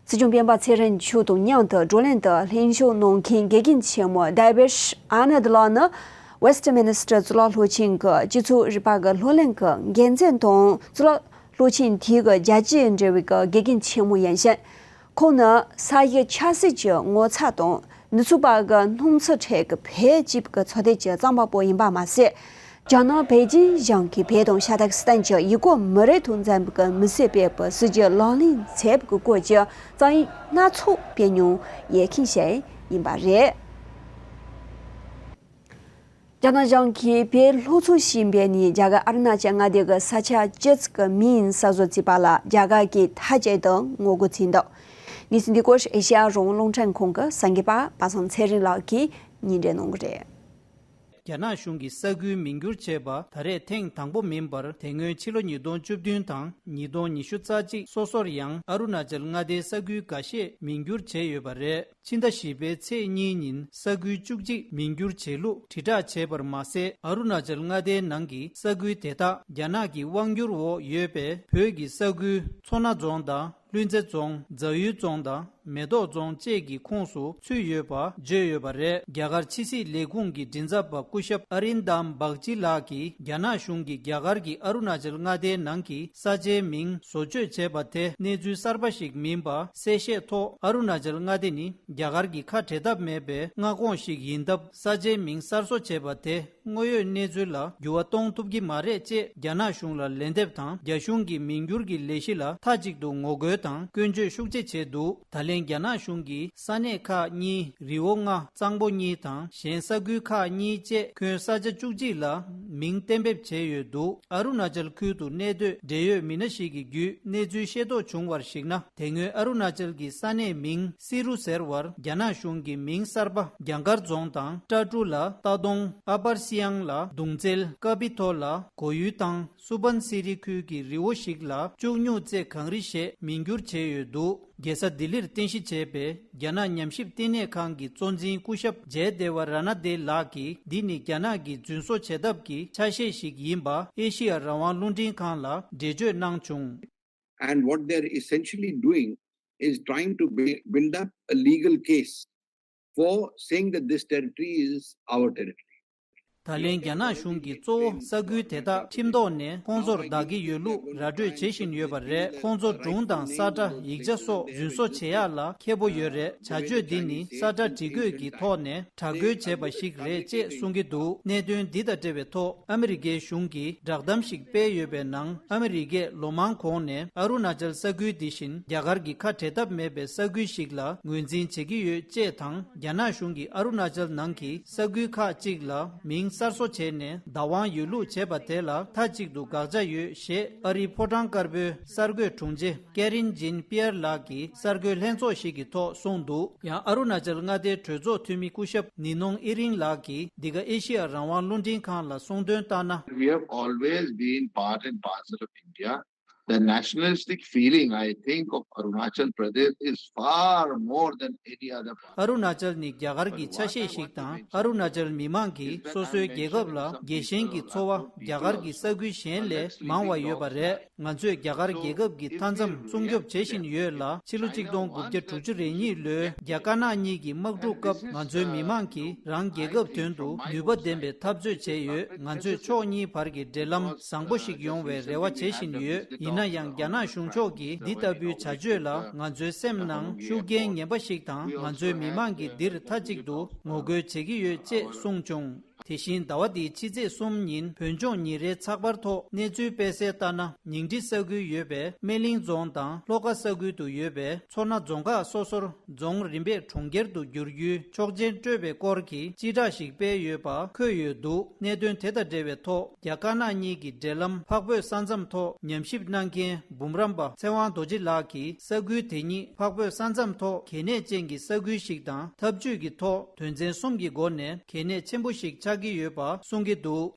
སྲིད་སྐྱོང་སྤེན་པ་ཚེ་རིང་མཆོག་དང་མཉམ་དུ་བགྲོ་གླེང་དུ་ལྷན་ཞུགས་གནང་མཁན་དགེ་རྒན་ཆེན་མོ་Debish Anand་ལགས་ནི་Westminster་གཙུག་ལག་སློབ་ཆེན་གྱི་སྤྱི་ཚོགས་རིག་པ་གི་སློབ་གླིང་གི་འགན་འཛིན་དང་གཙུག་ལག་སློབ་ཆེན་དེ་གི་རྒྱལ་སྤྱིའི་འབྲེལ་བའི་གི་དགེ་རྒན་ཆེན་མོ་ཡིན་ཞིང་། ཁོང་ནི་ས་ཡི་ཆབ་སྲིད་ཀྱི་ངོ་མཚར་དང་། ནུབ་ཕྱོགས་པ་གི་སྣུམ་འཁོར་ཁྲོད་ཀྱི་བོད་ཅེས་པའི་ཚོགས་སྡེ་གྱི་རྩོམ་པ་པོ་ཡིན་པ་མ་ཟད། རྒྱ་ནག་པེ་ཅིང་གཞུང་གིས་བོད་དང་ཤར་ཏུར་ཀི་སི་ཐན་གྱི་ཡུལ་སྐོར་མི་རིགས་དང་འཛམ་བུའི་མི་སེར་སྤེལ་བའི་སྲིད་ཇུས་ལག་ལེན་མཛད་པའི་སྐོར་གྱི་རྩོམ་ཡིག་སྣ་ཚོགས་སྤེལ་མྱོང་ཡོད་མཁན་ཞིག་ཡིན་པ་རེད། རྒྱ་ནག་གཞུང་གིས་བོད་ལྷོ་ཕྱོགས་ཤིང་པའི་ནས་རྒྱ་གར་ཨ་རུ་ན་ཅལ་མངའ་སྡེ་གི་ས་ཆ་བཅུ་གི་མིང་གསར་བཟོ་བྱས་པ་ལ་རྒྱ་གར་གྱིས་མཐའ་གཅིག་ཏུ་ངོ་རྒོལ་བྱས་འདུག་གནས་ཚུལ་འདི་སྐོར་ཨེ་ཤེ་ཡ་རང་དབང་རླུང་འཕྲིན་ཁང་གི་གསར་འགོད་པ་པ་སངས་ཚེ་རིང་ལགས་ཀྱིས་སྙན་སྒྲོན་གནང་གི་རེད། རྒྱ་ནག་གཞུང་གིས་ས་ཁུལ་མིང་བསྒྱུར་བྱས་པ་ད་རེས་ཐེངས་དང་པོ་མིན་པར། དེ་སྔོན་ཕྱི་ལོ་ཉིས་སྟོང་བཅུ་བདུན་དང་ཉིས་སྟོང་ཉི་ཤུ་རྩ་གཅིག་སོ་སོར་ཡང་ཨ་རུ་ན་ཅལ་མངའ་སྡེའི་ས་ཁུལ་འགའ་ཤས་མིང་བསྒྱུར་བྱས་ཡོད་པ་རེད། ཕྱི་ཟླ་བཞི་པའི་ཚེས་གཉིས་ཉིན་ས་ཁུལ་བཅུ་གཅིག་མིང་བསྒྱུར་བྱེད་ལུགས་དྲིལ་བསྒྲགས་བྱས་པར་མ་ཟད། ཨ་རུ་ན་ཅལ་མངའ་སྡེའི་ནང་གི་ས་ཁུལ་དེ་དག་རྒྱ་ནག་གི་དབང་བསྒྱུར་འོག་ཡོད་པའི་བོད་ཀྱི་ས་ཁུལ་མཚོ་སྣ་རྫོང་དང་། ལྷུན་རྩེ་རྫོང་། རྫ་ཡུལ་རྫོང་དང་། མེ་ཏོག་རྫོང་བཅས་ཀྱི་ཁོངས་སུ་ཚུད་ཡོད་པ་བརྗོད་ཡོད་པ་རེད། རྒྱ་གར་ཕྱི་སྲིད་ལས་ཁུངས་ཀྱི་མགྲིན་ཚབ་པ་སྐུ་ཞབས་ཨ་རིན་དམ་བག་ཅི་ལགས་ཀྱིས། རྒྱ་ནག་གཞུང་གིས་རྒྱ་གར་གྱི་ཨ་རུ་ན་ཅལ་མངའ་སྡེའི་ནང་གི་ས་ཆའི་མིང་བཟོ་བཅོས་བྱས་པ་དེ་གནས་ཚུལ་གསར་པ་ཞིག་མིན་པ་གསལ་བཤད་ཐོག་ཨ་རུ་ན་ཅལ་མངའ་སྡེ་ནི་རྒྱ་གར་གྱི་ཁ་བྲལ་ཐབས་མེད་པའི་མངའ་ཁོངས་ཤིག་ཡིན་སྟབས། ས་ཆའི་མིང་གསར་བཟོ་བྱས་པ་དེ་དངོས་ཡོད་གནས་ཚུལ་ལ་འགྱུར་བ་གཏོང་ཐུབ་ཀྱི་མ་རེད་ཅེས་རྒྱ་ནག་གཞུང་ལ་ལན་འདེབས་དང་། རྒྱ་གཞུང་གིས་མིང་བསྒྱུར་གྱི་ལས་གཞི་ལ་མཐའ་གཅིག་ཏུ་ངོ་རྒོལ་དང་སྐྱོན་བརྗོད་ཤུགས་ཆེ་བྱས་འདུག་ད་ལན་རྒྱ་ནག་གཞུང་གིས་ས་གནས་ཁག་གཉིས། རི་བོ་ལྔ། གཙང་པོ་གཉིས་དང་གཞན་ས་ཁུལ་ཁག་གཉིས་བཅས་ཁྱོན་ས་ཆ་བཅུ་གཅིག་ལ་མིང་གཏན་འབེབས་བྱས་ཡོད་འདུག་ཨ་རུ་ན་ཅལ་ཁུལ་དུ་གནས་སྡོད་འབྲེལ་ཡོད་མི་སྣ་ཞིག་གི་བརྒྱུད་གནས་ཚུལ་ཤེས་རྟོགས་བྱུང་བར་གཞིགས་ན། དེ་སྔོན་ཨ་རུ་ན་ཅལ་གྱི་ས་གནས་མིང་སི་རུ་ཟེར་བར་རྒྱ་ནག་གཞུང་གིས་མིང་གསར་པ་རྒྱང་དཀར་རྫོང་དང་། ཏ་ཀྲུ་ལ་རྟ་གདོང་། ཨ་པར་སི་ཡང་ལ་གདུང་རྩེ། ཀ་པི་ཐོ་ལ་གོ་ཡུལ་དང་། སུ་བན་སི་རི་ཁུལ་གྱི་རི་བོ་ཞིག་ལ་བཅུ་སྨྱུག་རྩེ་གངས་རི་ཞེས་མིང་བསྒྱུར་བྱས་ཡོད་འདུག་རྒྱལ་ས་ལྡི་ལིར་རྟེན་གཞི་བྱས་པའི་རྒྱ་ནག་ཉམས་ཞིབ་བསྟི་གནས་ཁང་གི་གཙོ་འཛིན་སྐུ་ཞབས་ཇའེ་དེ་ཝ་ར་ན་དེ་ལགས་ཀྱིས། འདི་ནི་རྒྱ་ནག་གི་རྫུན་བཟོ་བྱེད་ཐབས་ཀྱི་ཆ་ཤས་ཤིག་ཡིན་པ་ཨེ་ཤི་ཡ་རང་དབང་རླུང་འཕྲིན་ཁང་ལ་འགྲེལ་བརྗོད་གནང་བྱུང་། And what they're essentially doing is trying to build up a legal case for saying that this territory is our territory. ད་ལན་རྒྱ་ནག་གཞུང་གིས་གཙོ་བོ་ས་ཁུལ་དེ་དག་ཁྲིམས་ཐོག་ནས་ཁོང་ཚོར་བདག་གི་ཡོད་ལུགས་ར་སྤྲོད་བྱེད་བཞིན་ཡོད་པ་རེད། ཁོང་ཚོ་སྒྲུང་དང་ས་ཁྲ་ཡིག་ཆ་སོགས་རྫུན་བཟོ་བྱེད་ཡག་ལ་མཁས་པོ་ཡོད་རེད། བྱ་སྤྱོད་འདི་ནི་ས་ཁྲ་སྒྲིག་བཀོད་ཀྱི་ཐོག་ནས་དྲག་རྒོལ་བྱས་པ་ཞིག་རེད་ཅེས་གསུང་གི་འདུག་གནད་དོན་འདི་དང་འབྲེལ་བའི་ཐོག་ཨ་མི་རི་ཀའི་གཞུང་གིས་བསྒྲགས་གཏམ་ཞིག་སྤེལ་ཡོད་པའི་ནང་། ཨ་མི་རི་ཀས་ལོ་མང་གོང་ནས་ཨ་རུ་ན་ཅལ་ས་ཁུལ་འདི་བཞིན་རྒྱ་གར་གྱི་ཁ་བྲལ་ཐབས་མེད་པའི་ས་ཁུལ་ཞིག་ལ་ངོས་འཛིན་བྱེད་ཀྱི་ཡོད་ཅེས་དང་། རྒྱ་ནག་གཞུང་གིས་ཨ་རུ་ན་ཅལ་ནང་གི་ས་ཁུལ་ཁག་ཅིག་ལ་མིང་གསར་བཟོ་བྱས་ནས་བདག་དབང་ཡོད་ལུགས་བྱས་པ་དེ་ལ་མཐའ་གཅིག་ཏུ་དགག་བྱ་ཡོད་ཞེས་ཨ་རིའི་ཕོ་བྲང་དཀར་པོའི་གསར་འགོད་དྲུང་ཆེ་ཀེ་རིན་ཇིན་པི་ཡར་ལགས་ཀྱིས་གསར་འགོད་ལྷན་ཚོགས་ཤིག་གི་ཐོག་གསུངས་འདུག་ཡང་ཨ་རུ་ན་ཅལ་མངའ་སྡེའི་གྲོས་ཚོགས་འཐུས་མི་སྐུ་ཞབས་ནི་ནོང་ཨི་རིང་ལགས་ཀྱིས་འདི་ག་ཨེ་ཤི་ཡ་རང་དབང་རླུང་འཕྲིན་ཁང་ལ་གསུངས་དོན་ལྟར་ན། We have always been part and parcel of India. The nationalistic feeling, I think, of Arunachal Pradesh is far more than any other part. ཨ་རུ་ན་ཅལ་ནི་རྒྱ་གར་གྱི་ཆ་ཤས་ཤིག་དང་། ཨ་རུ་ན་ཅལ་མི་མང་གིས་སོ་སོའི་རྒྱལ་ཁབ་ལ་དགེ་ཞེན་གྱི་ཚོར་བ་རྒྱ་གར་གྱི་ས་ཁུལ་གཞན་ལས་མང་བ་ཡོད་པ་རེད། ང་ཚོས་རྒྱ་གར་རྒྱལ་ཁབ་ཀྱི་མཐའ་མཚམས་སྲུང་སྐྱོབ་བྱེད་བཞིན་ཡོད་ལ། ཕྱི་ལོ་ཆིག་སྟོང་དགུ་བརྒྱ་དྲུག་ཅུ་རེ་གཉིས་ལོའི་རྒྱ་དཀར་ནག་གཉིས་ཀྱི་དམག་འཁྲུག་སྐབས་ང་ཚོའི་མི་མང་གིས་རང་རྒྱལ་ཁབ་དོན་དུ་ནུས་པ་ལྡན་པའི་འཐབ་རྩོད་བྱས་ཡོད། ང་ཚོས་ཕྱོགས་གཉིས་བར་གྱི་འབྲེལ་ལམ་བཟང་པོ་ཞིག་ཡོང་བའི་རེ་བ་བྱེད་བཞིན་ཡོད། ཡིན་ན་ཡང་རྒྱ་ནག་གཞུང་ཕྱོགས་ཀྱི་འདི་ལྟ་བུའི་བྱ་སྤྱོད་ལ་ང་ཚོའི་སེམས་ནང་ཤུགས་རྐྱེན་ངན་པ་ཞིག་དང་། ང་ཚོའི་མི་མང་གིས་འདིར་མཐའ་གཅིག་ཏུ་ངོ་རྒོལ་བྱེད་ཀྱི་ཡོད་ཅེས་གསུངས་བྱུང་། དེ་བཞིན་ཟླ་བ་འདིའི་ཕྱི་ཚེས་གསུམ་ཉིན་བོད་ལྗོངས་ཉིན་རེའི་ཚགས་པར་ཐོག་གནས་ཚུལ་སྤེལ་གསལ་ལྟར་ན། ཉིང་ཁྲི་ས་ཁུལ་ཡོད་པའི་སྨན་གླིང་རྫོང་དང་ལྷོ་ཁ་ས་ཁུལ་དུ་ཡོད་པའི་མཚོ་སྣ་རྫོང་ཁག་སོ་སོར་རྫོང་རིམ་པས་གྲོང་ཁྱེར་དུ་བསྒྱུར་རྒྱུའི་ཆོག་མཆན་སྤྲོད་པའི་སྐོར་གྱི་སྤྱི་བསྒྲགས་ཤིག་སྤེལ་ཡོད་པ་འཁོད་ཡོད་འདུག་གནད་དོན་དེ་དང་འབྲེལ་བའི་ཐོག་རྒྱ་དཀར་ནག་གཉིས་ཀྱི་འབྲེལ་ལམ་འཕགས་བོད་ས་མཚམས་ཐོག་ཉམས་ཞིབ་གནང་མཁན་འབུམ་རམས་པ་ཚེ་དབང་རྡོ་རྗེ་ལགས་ཀྱིས་ས་ཁུལ་དེ་ཉིད་འཕགས་བོད་ས་མཚམས་ཐོག་གལ་གནད་ཅན་གྱི་ས་ཁུལ་ཞིག་དང་། འཐབ་ཇུས་ཀྱི་ཐོག་དོན་ཚན་གསུམ་གྱི་སྒོ་ནས་གལ་གནད་ཆེན་པོ་ཞིག་ཆགས་ཀྱི་ཡོད་པ་གསུང་གི་འདུག་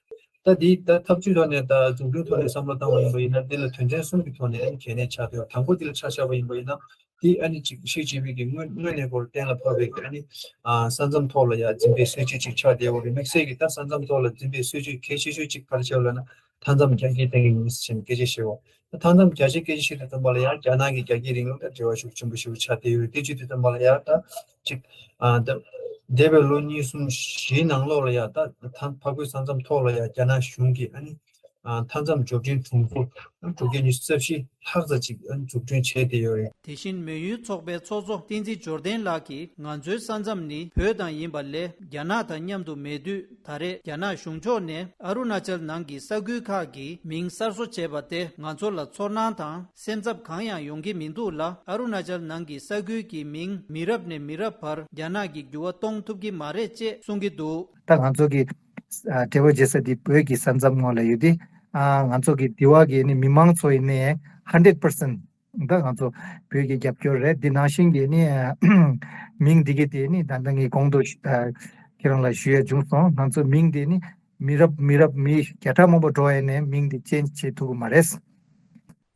ད་འདི་ད་འཐབ་ཇུས་ཐོག་ནས་ད་འཛུགས་སྐྲུན་ཐོག་ནས་བསམ་བློ་བཏང་བ་ཡིན་པ་ཡིན་ན། འདི་ལ་དོན་ཚན་གསུམ་གྱི་ཐོག་ནས་ཨ་ནི་གལ་གནད་ཆགས་ཡོད། དང་པོ་འདི་ལ་ཆ་བཞག་པ་ཡིན་པ་ཡིན་ན། འདི་ཨ་ནི་ཅིག་ཞི་ཅིན་ཕིང་གིས་སྔོན་སྔོན་ནས་སྐོར་གཏན་ལ་ཕབ་པའི་ཨ་ནི་ཨ་ས་མཚམས་ཐོག་ལ་ཡ་འཛིན་པའི་སྲིད་ཇུས་ཅིག་ཆགས་བསྡད་ཡོད་རེད། དམིགས་བསལ་གྱིས་ད་ས་མཚམས་ཐོག་ལ་འཛིན་པའི་སྲིད་ཇུས་གལ་ཆེ་ཤོས་ཅིག་ག་རེ་བྱས་ཡོད་ལབ་ན། མཐའ་མཚམས་རྒྱ་སྐྱེད་གཏོང་གི་ཡིན་ཟེར་ནས་སྐད་ཆ་བཤད་ཡོད། མཐའ་མཚམས་རྒྱ་སྐྱེད་སྐད་ཆ་བཤད་དུས་ཙམ་པ་ལ་ཡང་རྒྱ་ནག་གི་རྒྱ་སྐྱེད་རིང་ལུགས་དང་འབྲེལ་བ་ཤུགས་ཆེན་པོ་ཞིག་ཆགས་བསྡད་ཡོད་རེད། དེ་བྱེད་དུས་ཙམ་པ་ལ་ཡང་ད་ཅིག་ཨ་ད་འདས་པའི་ལོ་གཉིས་གསུམ་བཞིའི་ནང་ལོགས་ལ་ཡང་ད་ད་འཕགས་བོད་ས་མཚམས་ཐོག་ལ་ཡང་རྒྱ་ནག་གཞུང་གིས་ཨ་ནི་ཨ་མཐའ་མཚམས་འབྱོར་འབྲིང་གྲོང་ཚོ་དྲུག་བརྒྱ་ཉི་ཤུ་རྩ་བཞི་ལྷག་ཙམ་ཅིག་ཨ་ནི་འཛུགས་སྐྲུན་བྱས་བསྡད་ཡོད་རེད། དེ་བཞིན་མོན་ཡུལ་ཚོགས་པའི་ཚོགས་གཙོ་བསྟན་འཛིན་འབྱོར་ལྡན་ལགས་ཀྱིས་ང་ཚོའི་ས་མཚམས་ནི་བོད་དང་ཡིན་པ་ལས་རྒྱ་ནག་དང་མཉམ་དུ་མེད་དུས། ད་རེས་རྒྱ་ནག་གཞུང་ཕྱོགས་ནས་ཨ་རུ་ན་ཅལ་ནང་གི་ས་ཁུལ་ཁག་གི་མིང་གསར་བཟོ་བྱས་པ་དེ་ང་ཚོ་ལ་ཚོར་སྣང་དང་སེམས་འཚབ་གང་ཡང་ཡོང་གི་མི་འདུག་ལ། ཨ་རུ་ན་ཅལ་ནང་གི་ས་ཁུལ་གྱི་མིང་མི་རབས་ནས་མི་རབས་བར་རྒྱ་ནག་གིས་འགྱུར་བ་གཏོང་ཐུབ་ཀྱི་མ་རེད་ཅེས་གསུང་གི་འདུག་ད་ང་ཚོ་གི་ཨ་འབྲེལ་བ་བྱེད་ས་དེ་བོད་ཀྱི་ས་མཚམས་ངོས་ལ་ཡོད་དེ། ཨ་ང་ཚོ་གི་འདི་བ་གི་ནི་མི་མང་ཚོ་ཡིན་ནའི་hundred percent ད་ང་ཚོ་བོད་ཀྱི་རྒྱབ་སྐྱོར་རེད། འདི་ནང་བཞིན་གྱི་ནི་མིང་འདི་གི་དེ་ནི་ད་ལྟ་ངས་གོང་དུ་ཁྱེད་རང་ལ་ཞུ་ཡ་བྱུང་སོང་། ང་ཚོ་མིང་འདི་ནི་མི་རབས་མི་རབས་མི་བརྒྱ་ཕྲག་མང་པོ་འགྲོ་ཡ་ནས་མིང་འདི་change བྱེད་ཐུབ་ཀྱི་མ་རེད།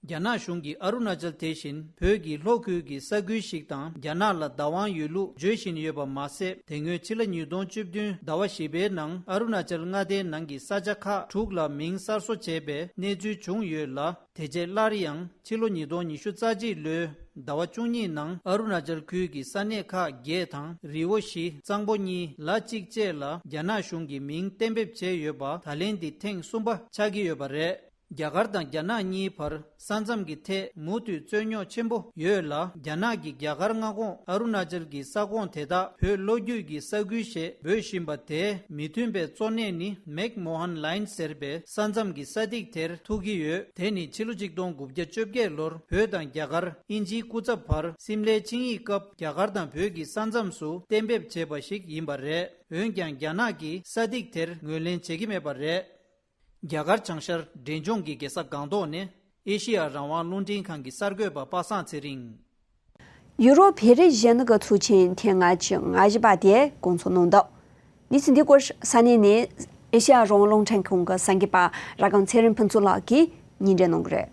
རྒྱ་ནག་གཞུང་གིས་ཨ་རུ་ན་ཅལ་དེ་བཞིན་བོད་ཀྱི་ལྷོ་ཁུལ་གྱི་ས་ཁུལ་ཞིག་དང་རྒྱ་ནག་ལ་བདག་དབང་ཡོད་ལུགས་བརྗོད་བཞིན་ཡོད་པ་མ་ཟད། དེ་སྔོན་ཕྱི་ལོ་ཉིས་སྟོང་བཅུ་བདུན་ཟླ་བ་བཞི་པའི་ནང་ཨ་རུ་ན་ཅལ་མངའ་སྡེའི་ནང་གི་ས་ཆ་ཁག་དྲུག་ལ་མིང་གསར་བཟོ་བྱས་པའི་གནས་ཚུལ་བྱུང་ཡོད་ལ། དེ་རྗེས་སླར་ཡང་ཕྱི་ལོ་ཉིས་སྟོང་ཉི་ཤུ་རྩ་གཅིག་ལོའི་ཟླ་བ་བཅུ་གཉིས་ནང་ཨ་རུ་ན་ཅལ་ཁུལ་གྱི་ས་གནས་ཁག་བརྒྱད་དང་རི་བོ་བཞི་གཙང་པོ་གཉིས་ལ་གཅིག་བཅས་ལ་རྒྱ་ནག་གཞུང་གིས་མིང་གཏན་འབེབས་བྱས་ཡོད་པ་ད་ལན་འདི་ཐེངས་གསུམ་པ་ཆགས་ཀྱི་ཡོད་པ་རེད། རྒྱ་གར་དང་རྒྱ་ནག་གཉིས་བར་ས་མཚམས་ཀྱི་ཐད་མུ་མཐུད་རྩོད་རྙོག་ཆེན་པོ་ཡོད་ལ། རྒྱ་ནག་གིས་རྒྱ་གར་མངའ་ཁོངས་ཨ་རུ་ན་ཅལ་གྱི་ས་ཁོངས་དེ་དག་བོད་ལྷོ་རྒྱུད་ཀྱི་ས་ཁུལ་ཞེས་འབོད་བཞིན་པ་དེའི་མི་མཐུན་པའི་གཙོ་གནད་ནི་མེག་མོ་ཧན་ལའིན་ཟེར་བའི་ས་མཚམས་ཀྱི་ས་ཐིག་དེར་ཐུག་གི་ཡོད། དེ་ནི་ཕྱི་ལོ་ཆིག་སྟོང་དགུ་བརྒྱ་བཅོ་བརྒྱད་ལོར་བོད་དང་རྒྱ་གར་དབྱིན་ཇིའི་སྐུ་ཚབ་བར་སིམ་ལའི་ཆིངས་ཡིག་སྐབས་རྒྱ་གར་དང་བོད་ཀྱི་ས་མཚམས་སུ་གཏན་འབེབས་བྱས་པ་ཞིག་ཡིན་པ་རེད། འོན་ཀྱང་རྒྱ་ནག་གིས་ས་ཐིག་དེར་ངོས་ལེན་བྱེད་ཀྱི་མེད་པ་རེད། རྒྱ་གར་བྱང་ཤར་འབྲས་ལྗོངས་ཀྱི་རྒྱལ་ས་སྒང་ཏོག་ནས་ཨེ་ཤེ་ཡ་རང་དབང་རླུང་འཕྲིན་ཁང་གི་གསར་འགོད་པ་པ་སངས་ཚེ་རིང་། ཡུ་རོབ་བོད་རིགས་གཞོན་ནུ་གི་ཚོགས་ཆེན་ཐེངས་ལྔ་བཅུ་ང་བཞི་པ་དེ་འགོ་འཛུགས་གནང་འདུག་གནས་ཚུལ་འདི་སྐོར་ས་གནས་ནས་ཨེ་ཤེ་ཡ་རང་དབང་རླུང་འཕྲིན་ཁང་གི་གསར་འགོད་པ་ར་སྒང་ཚེ་རིང་ཕུན་ཚོགས་ལགས་ཀྱིས་སྙན་སྒྲོན་གནང་གི་རེད།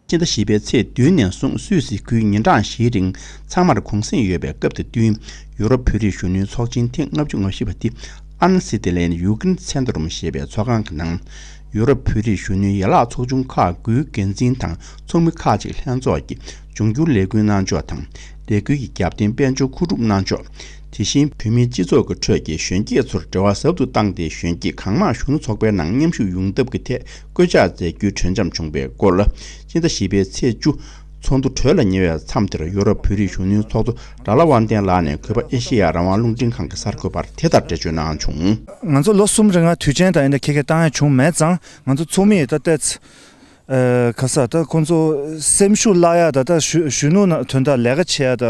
ཕྱི་ཟླ་བཞི་པའི་ཚེས་བདུན་ནས་བཟུང་སུད་སི་ཁུལ་ཉིན་གྲངས་བཞིའི་རིང་ཚང་མར་གུང་སེང་ཡོད་པའི་སྐབས་དང་བསྟུན། ཡུ་རོབ་བོད་རིགས་གཞོན་ནུའི་ཚོགས་ཆེན་ཐེངས་ལྔ་བཅུ་ང་བཞི་པ་འདི་ཨན་སི་ཏི་ལན་ཡུ་ཀེ་རེན་ཚན་ཏོ་རུམ་ཞེས་པའི་ཚོགས་ཁང་གི་ནང་། ཡུ་རོབ་བོད་རིགས་གཞོན་ནུའི་ཡན་ལག་ཚོགས་ཆུང་ཁག་དགུའི་འགན་འཛིན་དང་ཚོགས་མི་ཁག་ཅིག་ལྷན་ཚོགས་ཀྱིས་ འབྱུང་འགྱུར་ལས་འགུལ་གནང་ཕྱོགས་དང་། ལས་འགུལ་གྱི་རྒྱབ་རྟེན་དཔལ་འབྱོར་མཁོ་སྒྲུབ་གནང་ཕྱོགས། དེ་བཞིན་བོད་མིའི་སྤྱི་ཚོགས་ཀྱི་ཁྲོད་ཀྱི་གཞོན་སྐྱེས་ཚོར་འབྲེལ་བ་ཟབ་ཏུ་བཏང་སྟེ། གཞོན་སྐྱེས་གང་མང་གཞོན་ནུ་ཚོགས་པའི་ནང་མཉམ་ཞུགས་ཡོང་ཐབས་ཀྱི་ཐད་བཀོད་ཁྱབ་མཛད་རྒྱུའི་གྲོས་འཆམ་བྱུང་བའི་སྐོར། སྤྱི་ཟླ་བཞི་པའི་ཚེས་བཅུ། ཚོགས་འདུ་གྲོལ་ལ་ཉེ་བའི་མཚམས་དེར་ཡོ་རོབ་བོད་རིགས་གཞོན་ནུའི་ཚོགས་གཙོ་ཌཱ་ལ་དབང་ལྡན་ལགས་ནས་གུས་པ་ཨེ་ཤེ་ཡ་རང་དབང་རླུང་འཕྲིན་ཁང་གི་གསར་འགོད་པར་དེ་ལྟར་འགྲེལ་བརྗོད་གནང་བྱུང་། ང་ཚོ་ལོ་གསུམ་རིང་ང་དུས་ཆེན་དང་ཨེ་འདྲ་ཁེ་ཁེ་བཏང་ཡ་བྱུང་མེད་ཙང་། ང་ཚོ་ཚོགས་མི་ད་ལྟ་ཨ་ག་ས་ད་ཁོང་ཚོ་སེམས་ཤུགས་བརླག་ཡ་ད་ད་གཞོན་གཞོན་ནུ་ན་དོན་དག་ལས་ཀ་བྱེད་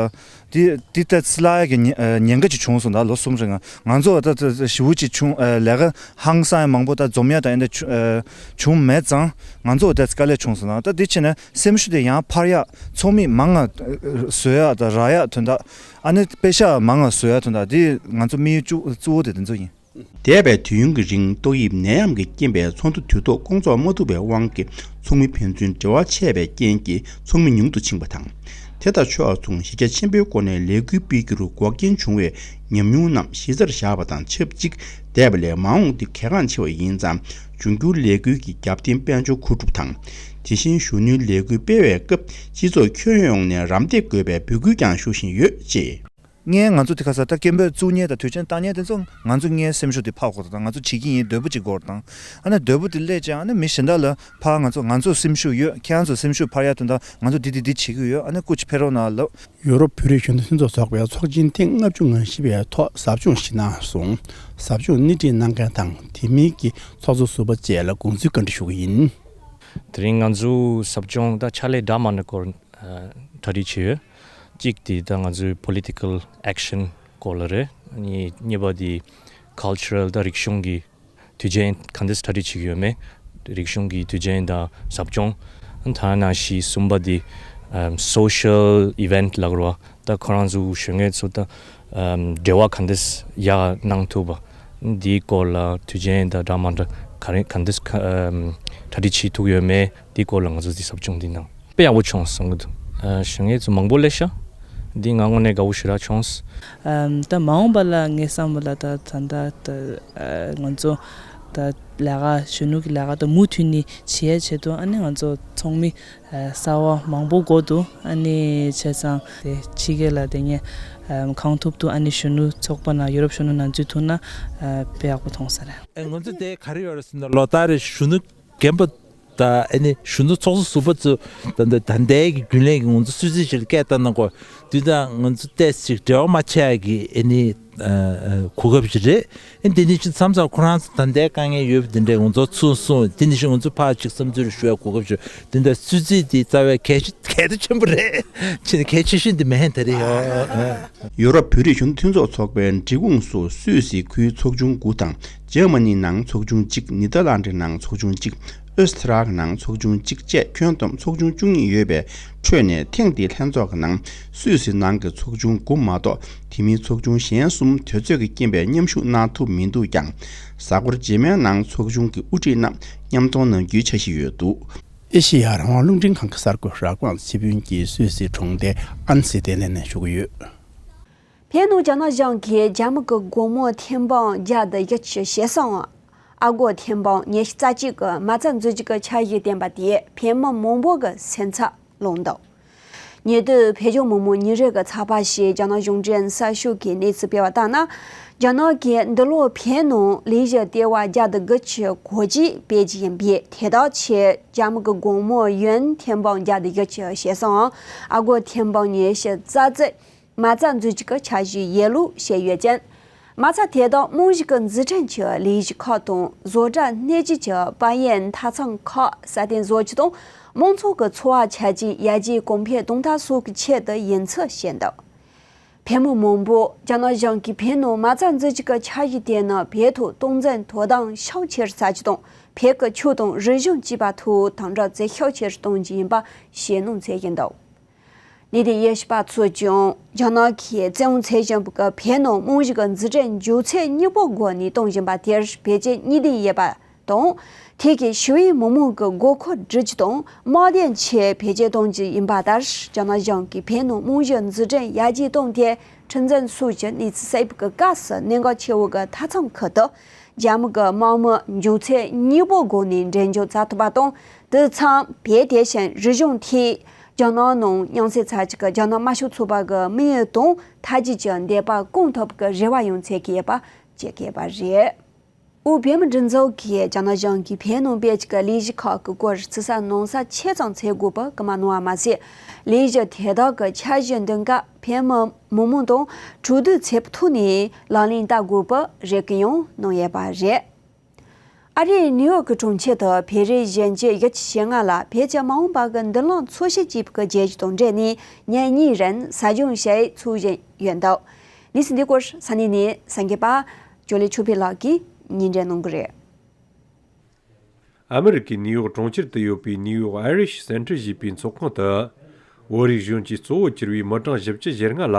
ཡ་ད་དེ་དེ་ད་བརླག་ཡ་གི་ཉེན་ཨ་ཉེན་ཁ་ཅིག་བྱུང་སོང་། ད་ལོ་གསུམ་རིང་ང་ང་ཚོ་ད་ད་ཞེ་པོ་ཅིག་བྱུང་ཨ་ལས་ཀ་ཧང་སང་ཡ་མང་པོ་ད་འཛོམས་ཡ་ད་ཨེ་འདྲ་བྱུང་ཨ་བྱུང་མེད་ཙང་ང་ཚོ་ད་དཀའ་ལས་བྱུང་སོང་། ད་ད་དེ་བྱས་ན། སེམས་ཤུགས་དེ་ཡང་འཕར་ཡག་ཚོགས་མི་མང་ང་བཟོ་ཡག་དང་རག་ཡག་དོན་དག་ཨ་ནི་པེ་ཤག་མང་ང་བཟོ་ཡག་དོན་དག་དེ་ང་ཚོ་དམིགས་ཡུལ་གཙོ་བོ་དེ་དེ་ཚོ་ཡིན། འདས་པའི་དུས་ཡུན་གྱི་རིང་ཏོག་དབྱིབས་ནད་ཡམས་ཀྱི་རྐྱེན་པས་ཚོགས་འདུ་དུས་ཐོག་སྐོང་ཚོགས་མ་ཐུབ་པའི་དབང་གིས་ཚོགས་མི་ཕན་ཚུན་འབྲེལ་བ་ཆད་པའི་རྐྱེན་གྱིས་ཚོགས་མི་ཉུང་དུ་ཕྱིན་པ་དང་། དེ་དང་ཕྱོགས་མཚུངས་གཞི་རྒྱ་ཆེན་པོའི་སྒོ་ནས་ལས་འགུལ་སྤེལ་རྒྱུར་འགོག་རྐྱེན་བྱུང་བའི་ཉམས་མྱོང་རྣམས་གཞི་རྩར་བཞག་པ་དང་ཆབས་ཅིག་འདས་པ་ལས་མ་འོངས་འདི་གལ་འགངས་ཆེ་བ་ཡིན་ཙང་། འབྱུང་འགྱུར་ལས་འགུལ་གྱི་རྒྱབ་རྟེན་དཔལ་འབྱོར་མཁོ་སྒྲུབ་དང་། དེ་བཞིན་གཞོན་ནུའི་ལས་འགུལ་སྤེལ་བའི་སྐབས་སྤྱི་ཚོགས་ཁྱོན་ཡོངས་ནས་རམ་འདེགས་དགོས་པའི་འབོད་སྐུལ་ཀྱང་ཞུ་བཞིན་ཡོད་ཅེས། ངས་ང་ཚོ་དེ་ག་ས་ད་སྐད་འབོད་བཙུགས་མཁན་དང་དུས་ཆེན་བཏང་མཁན་དེ་ཚོ་ང་ཚོ་ངའི་སེམས་ཤུགས་དེ་འཕར་དགོས་དང་། ང་ཚོ་བྱེད་ཀྱི་ཡིན་འདོད་པ་ཅིག་དགོས་དང་། ཨ་ནི་འདོད་པ་དེ་སླེབས་ཀྱང་ཨ་ནི་མི་གཞན་དག་ལ་ཕར་ང་ཚོ་ང་ཚོ་སེམས་ཤུགས་ཡོད། ཁྱེད་རང་ཚོ་སེམས་ཤུགས་འཕར་ཡག་དོན་དག་ང་ཚོ་འདི་འདི་འདི་བྱེད་ཀྱི་ཡོད། ཨ་ནི་སྐུ་མཁྱེན་ཕེབས་རོགས་གནང་ལབ། ཡོ་རོབ་བོད་རིགས་གཞོན་ནུ་མཐུན་ཚོགས་ཚོགས་པའི་ཚོགས་ཆེན་ཐེངས་ལྔ་བཅུ་ང་བཞི་པའི་ཐོག་ཟབ་སྦྱོང་ཞིག་གནང་སོང་། ཟབ་སྦྱོང་སྣེ་ཁྲིད་གནང་མཁན་དང་དེ་མིན་གྱི་ཚོགས་གཙོ་ཟུར་པ་བཅས་ལ་དགོངས་ཚུལ་བཀའ་འདྲི་ཞུ་གི་ཡིན། དེ་རིང་ང་ཚོའི་ཟབ་སྦྱོང་ད་ཕྱག་ལས་འདྲ་མི་འདྲ་སྐོར་ཨ་གྲ་སྒྲིག་བྱས་ཡོད། གཅིག་དེ་ད་ང་ཚོའི་political action སྐོར་ལ་རེད། གཉིས་གཉིས་པ་དེ་cultural ད་རིག་གཞུང་གི་དུས་ཆེན་ག་འདྲས་གྲ་སྒྲིག་བྱེད་ཀྱི་ཡོད་མེད། རིག་གཞུང་གི་དུས་ཆེན་དང་ཟབ་སྦྱོང་། ད་ནང་བཞིན་གསུམ་པ་དེ་ཨམ་social event ལབ་དགོས་རེད་བ། ད་ཁོ་རང་ཚོའི་གཞོན་སྐྱེས་ཚོ་ད་ཨམ་འབྲེལ་བ་ག་འདྲས་ཡག་གནང་ཐུབ་པ། འདིའི་སྐོར་ལ་དུས་ཆེན་དང་འདྲ་མི་འདྲ་ག་རེ་ག་འདྲས་ཨམ་གྲ་སྒྲིག་བྱེད་ཐུབ་ཡོད་མེད། འདིའི་སྐོར་ལ་ང་ཚོ་འདི་ཟབ་སྦྱོང་འདི་གནང་། དཔེ་ཡག་པོ་བྱུང་བསམ་གྱི་འདུག་ཨ་གཞོན་སྐྱེས་ཚོ་མང་པོ་སླེབས་ཤག་འདི་ང་དངོས་གནས་དགའ་པོ་ཞེ་དྲག་བྱུང་། ཨམ་ད་མ་འོངས་པ་ལ་ངས་བསམ་པ་ལ་ད་ད་ལྟ་ད་ཨ་ང་ཚོ་ད་ལས་ཀ་གཞོན་ནུ་གི་ལས་ཀ་ད་མུ་མཐུད་ནས་བྱེད་ཡ་ཆེད་དུ་ཨ་ནི་ང་ཚོ་ཚོགས་མི་ཨ་གསར་བ་མང་པོ་དགོས་འདུག་ཨ་ནི་བྱས་ཙང་དེ་ཕྱི་རྒྱལ་ལ་དེ་ངས་ཨམ་གང་ཐུབ་ཐུབ་ཨ་ནི་གཞོན་ནུ་ཚོགས་པ་ནང་ཡོ་རོབ་གཞོན་ནུ་ནང་འཛུལ་ཐུབ་ན་ཨ་དཔེ་ཡག་པོ་མཐོང་ས་རེད། ཨེ་ང་ཚོ་དེ་ག་རེ་ཡོད་རེད་ཟེར་ན་ལོ་ལྟར་རེ་གཞོན་ནུ་རྒན་པ་དང་ཨ་ནི་གཞོན་ནུ་ཚོགས་གཙོ་ཟུར་པ་ཚོ་ད་ལྟ་ད་ལྟའི་གི་རྒྱུན་ལས་ཀྱི་ང་ཚོ་སྲིད་འཛིན་ཞིག་ལ་སྐད་བཏང་གནང་གོ། དུས་དང་ང་ཚོ་ཏོག་ཙམ་ཅིག་འབྲེལ་བ་མ་ཆགས་ཀྱི་ཨ་ནི་ཨ་ཨ་གོ་སྐབས་ཤིག་རེད། ཨ་འདི་ནི་ཅིག་མཚམས་མཚམས་ཁོ་རང་ཚོ་ད་ལྟའི་དཀའ་ངལ་ཡོད་པ་དེ་འདྲས་ང་ཚོ་ཚུར་གསུངས། དེ་ནི་ཞིག་ང་ཚོ་ཕར་ཅིག་བསམ་ཚུལ་ཞུ་བའི་གོ་སྐབས་ཤིག་དེ་འདྲ་སྲིད་འཛིན་དེ་རྩ་བའི་གལ་ཆེ་གལ་ཆེ་ཆེན་པོ་རེད། ཕྱིན་གལ་ཆེ་ཤོས་འདི་མེད་ད་རེད། ཡོ་རོབ་བོད་རིགས་གཞོན་ནུ་མཐུན་ཚོགས་ཚོགས་པའི་འབྲེལ་ཁོངས་སུ་སུད་སི་ཁུལ་ཚོགས་ཆུང་དགུ་དང་། འཇར་མ་ནི་ནང་ཚོགས་ཆུང་གཅིག་ནི་དར་ལན་ཌི་ནང་ཚོགས་ཆུང་གཅིག་ཨོ་སི་ཊི་རི་ཡ་ནང་ཚོགས་ཆུང་གཅིག་བཅས་ཁྱོན་བསྡོམས་ཚོགས་ཆུང་བཅུ་གཉིས་ཡོད་པའི་ཁྲོད་ནས། ཐེངས་འདིའི་ལྷན་ཚོགས་ཀྱི་ནང་སུད་སི་ནང་གི་ཚོགས་ཆུང་དགུ་མ་གཏོགས། དེ་མིན་ཚོགས་ཆུང་གཞན་གསུམ་དུས་ཚོད་ཀྱི་རྐྱེན་པས་མཉམ་ཞུགས་གནང་ཐུབ་མི་འདུག་ཀྱང་། གཟའ་འཁོར་རྗེས་མའི་ནང་ཚོགས་ཆུང་གི་དབུ་ཁྲིད་རྣམས་མཉམ་གཏོང་གནང་རྒྱུའི་འཆར་གཞི་ཡོད་འདུག་ཨེ་ཤེ་ཡ་རང་དབང་རླུང་འཕྲིན་ཁང་གི་གསར་འགོད་ར་ཀོང་ཚེ་ཕུན་གྱིས་སུད་སི་གྲོང་སྡེ་ཨན་སི་ཏན་ལན་ནས་ཞུ་གི་ཡོད། བོད་ནང་རྒྱ་ནག་གཞུང་གིས་རྒྱ་མི་གི་སྒོར་མོ་ཐེར་འབུམ་བརྒྱ་དང་བཞི་བཅུ་ཞེ་གསུམ། ཨ་སྒོར་ཐེར་འབུམ་ཉི་ཤུ་རྩ་གཅིག་གི་མ་རྩ་འཛུགས་རྒྱུ་གི་འཆར་གཞི་བཏོན་པ་དེས་བོད་མི་མང་པོ་གི་སེམས་འཚབ་སློང་འདུག་ཉེ་དུས་བོད་ལྗོངས་མི་དམངས་ཉིན་རེ་གི་ཚགས་པར་ཞིག་རྒྱ་ནག་གཞུང་འབྲེལ་གསར་ཤོག་གིས་གནས་ཚུལ་སྤེལ་བ་ལྟར་ན། རྒྱ་ནག་གིས་འདི་ལོ་བོད་ནང་ལས་གཞི་ལྟེ་བ་བརྒྱ་དང་དགུ་བཅུ་གོ་གཅིག་སྤེལ་གྱི་ཡིན་པས། དེ་དག་ཆེད་རྒྱ་མི་གི་སྒོར་མོ་ཡུན་ཐེར་འབུམ་བརྒྱ་དང་བཞི་བཅུ་ཞེ་གསུམ། ཨ་སྒོར་ཐེར་འབུམ་ཉི་ཤུ་རྩ་གཅིག་མ་རྩ་འཛུགས་རྒྱུ་གི་འཆར་གཞི་ཡོད་ལུགས་བཤད་ཡོད་ཅིང་། མ་རྩ་དེ་དག་རྨང་གཞི་གི་འཛུགས་སྐྲུན་གྱི་ལས་གཞི་ཁག་དང་བཟོ་གྲྭ་སྣེ་ཁྲིད་ཀྱི་པར་ཡིག་མཐའ་མཚམས་ཁག་སྲ་བརྟན་བཟོ་རྒྱུ་དང་། མང་ཚོགས་ཀྱི་འཚོ་བ་ཆ་རྐྱེན་ཡར་རྒྱས་གོང་འཕེལ་གཏོང་ཐབས་སོགས་ཀྱི་ཆེད་དུ་ཡིན་ཚུལ་བཤད་འདུག་བོད་མི་མང་པོ་རྒྱ་ནག་གཞུང་གིས་བོད་ནང་མ་རྩ་འཛུགས་རྒྱུ་གི་འཆར་གཞི་དེ་ནི་བོད་ཐོག་སྟངས་འཛིན་དོ་དམ་ཤུགས་ཆེ་རུ་བྱ་རྒྱུ་དང་། བོད་ཀྱི་ཆོས་དང་རིག་གཞུང་བཅས་པ་ཐོག་དམ་དྲག་ཚད་ཤུགས་ཆེ་རུ་གཏོང་རྒྱུ་ཡིན་པ་ཞེད་སྣང་མཛད་ཀྱིན་འདུག་གནས་བརྟན་དབྱེ་ཞིབ་པ་ཚོས་ཀྱང་རྒྱ་ནག་གིས་བཙན་དབང་ཚད་ཞན་པོ་གི་བོད་ནང་རྨང་གཞི་གི་འཛུགས་སྐྲུན་མགྱོགས་ཚད་མྱུར་པོ་སྒོ་ནས་གཏོང་བཞིན་པ་དེར་བེད་སྤྱོད་གཉིས་ལྡན་ཡོད་པ་དང་། དེ་གའི་ཞི་བའི་མི་མང་གི་དགོས་མཁོ་སྒྲུབ་རྒྱུ་དང་། དམག་དོན་ཆེད་བེད་སྤྱོད་གཏོང་རྒྱུ་ཡིན་པ་ལྟར། རྒྱ་ནག་གཞུང་གིས་བོད་ནང་རྨང་གཞི་འཛུགས་སྐྲུན་ཡར་རྒྱས་བཏང་སྟེ། ཁྲིམས་འཛིན་སོགས་ཀྱི་གནས་ཚུལ་གསལ་པོ་གི་སྐབས་སུ། གནད་འགག་ཆེ་བོ་གི་མཐའ་མཚམས་ཁུལ་དུ་རྒྱ་མི་གི་དམག་མི་མགྱོགས་ཚད་མྱུར་པོ་སྒོ་ནས་འགྲེམས་འཇོག་བྱ་ཐུབ་པ་དང་། དེ་མཚམས་བོད་དེ་བཞིན་རིག་གཞུང་ཐད་ རྒྱ་ནག་ནང་མཉམ་ཞུགས་ཚོགས་ཆེན་གྱི་རྒྱ་ནག་དམར་ཤོག་ཚོགས་པ་གི་དམིགས་ཡུལ་དང་མཐའ་རྒྱས་ཀྱི་འདོད་པ་སྐོང་ཐུབ་པའི་རེ་བ་ཡང་བྱེད་ཀྱི་ཡོད་པ་བརྗོད་ཀྱི་ཡོད་པ་རེད། དབུས་བོད་མིའི་སྒྲིག་འཛུགས་ཀྱིས་རྒྱ་ནག་གཞུང་གིས་བོད་ནང་སྤེལ་གྱི་ལས་གཞི་ཁག་གི་སྐོར་རྩིས་གསལ་ནང་གསལ་ཆ་ཚང་འཚོལ་དགོས་པ་སྐུལ་མ་གནང་བ་མ་ཟད། ལས་གཞི་དེ་དག་གི་འཆར་གཞི་འདིང་སྐབས་བོད་མི་མི་མང་དང་གྲོས་བསྡུར་བྱེད་པའི་ཐོག་ནས་ལག་ལེན་བསྟར་དགོས་པའི་རེ་སྐུལ་ཡང་གནང་ཡོད་པ་རེད། ཨ་རིའི་ནིའུ་ཡོག་གི་གྲོང་ཁྱེར་དུ་བོད་རིགས་གཞོན་སྐྱེས་བཞི་བཅུ་ཞེ་ལྔ་ལ་བོད་ཀྱི་མ་འོངས་པ་གི་མདུན་ལམ་འཚོལ་ཞིབ་བྱེད་པའི་བྱས་རྗེས་དང་འབྲེལ་ནས་ཉིན་གཉིས་རིང་ཟབ་སྦྱོང་ཞིག་འཚོགས་བཞིན་ཡོད་འདུག་གནས་ཚུལ་འདི་སྐོར་ས་གནས་ནས་གསར་འགོད་པ་ཇོ་ལི་ཆོས་འཕེལ་ལགས་ཀྱིས་སྙན་སྒྲོན་གནང་གི་རེད། ཨ་མི་རི་ཀའི་ནིའུ་ཡོག་གྲོང་ཁྱེར་དུ་ཡོད་པའི་ནིའུ་ཡོག་ཨའི་རིཤ་སེན་ཊར་ཞེས་པའི་ཚོགས་ཁང་དུ། བོད་རིགས་གཞོན་སྐྱེས་གཙོ་བོ་གྱུར་བའི་མི་གྲངས་བཞི་བཅུ་ཞེ་ལྔ་ལ།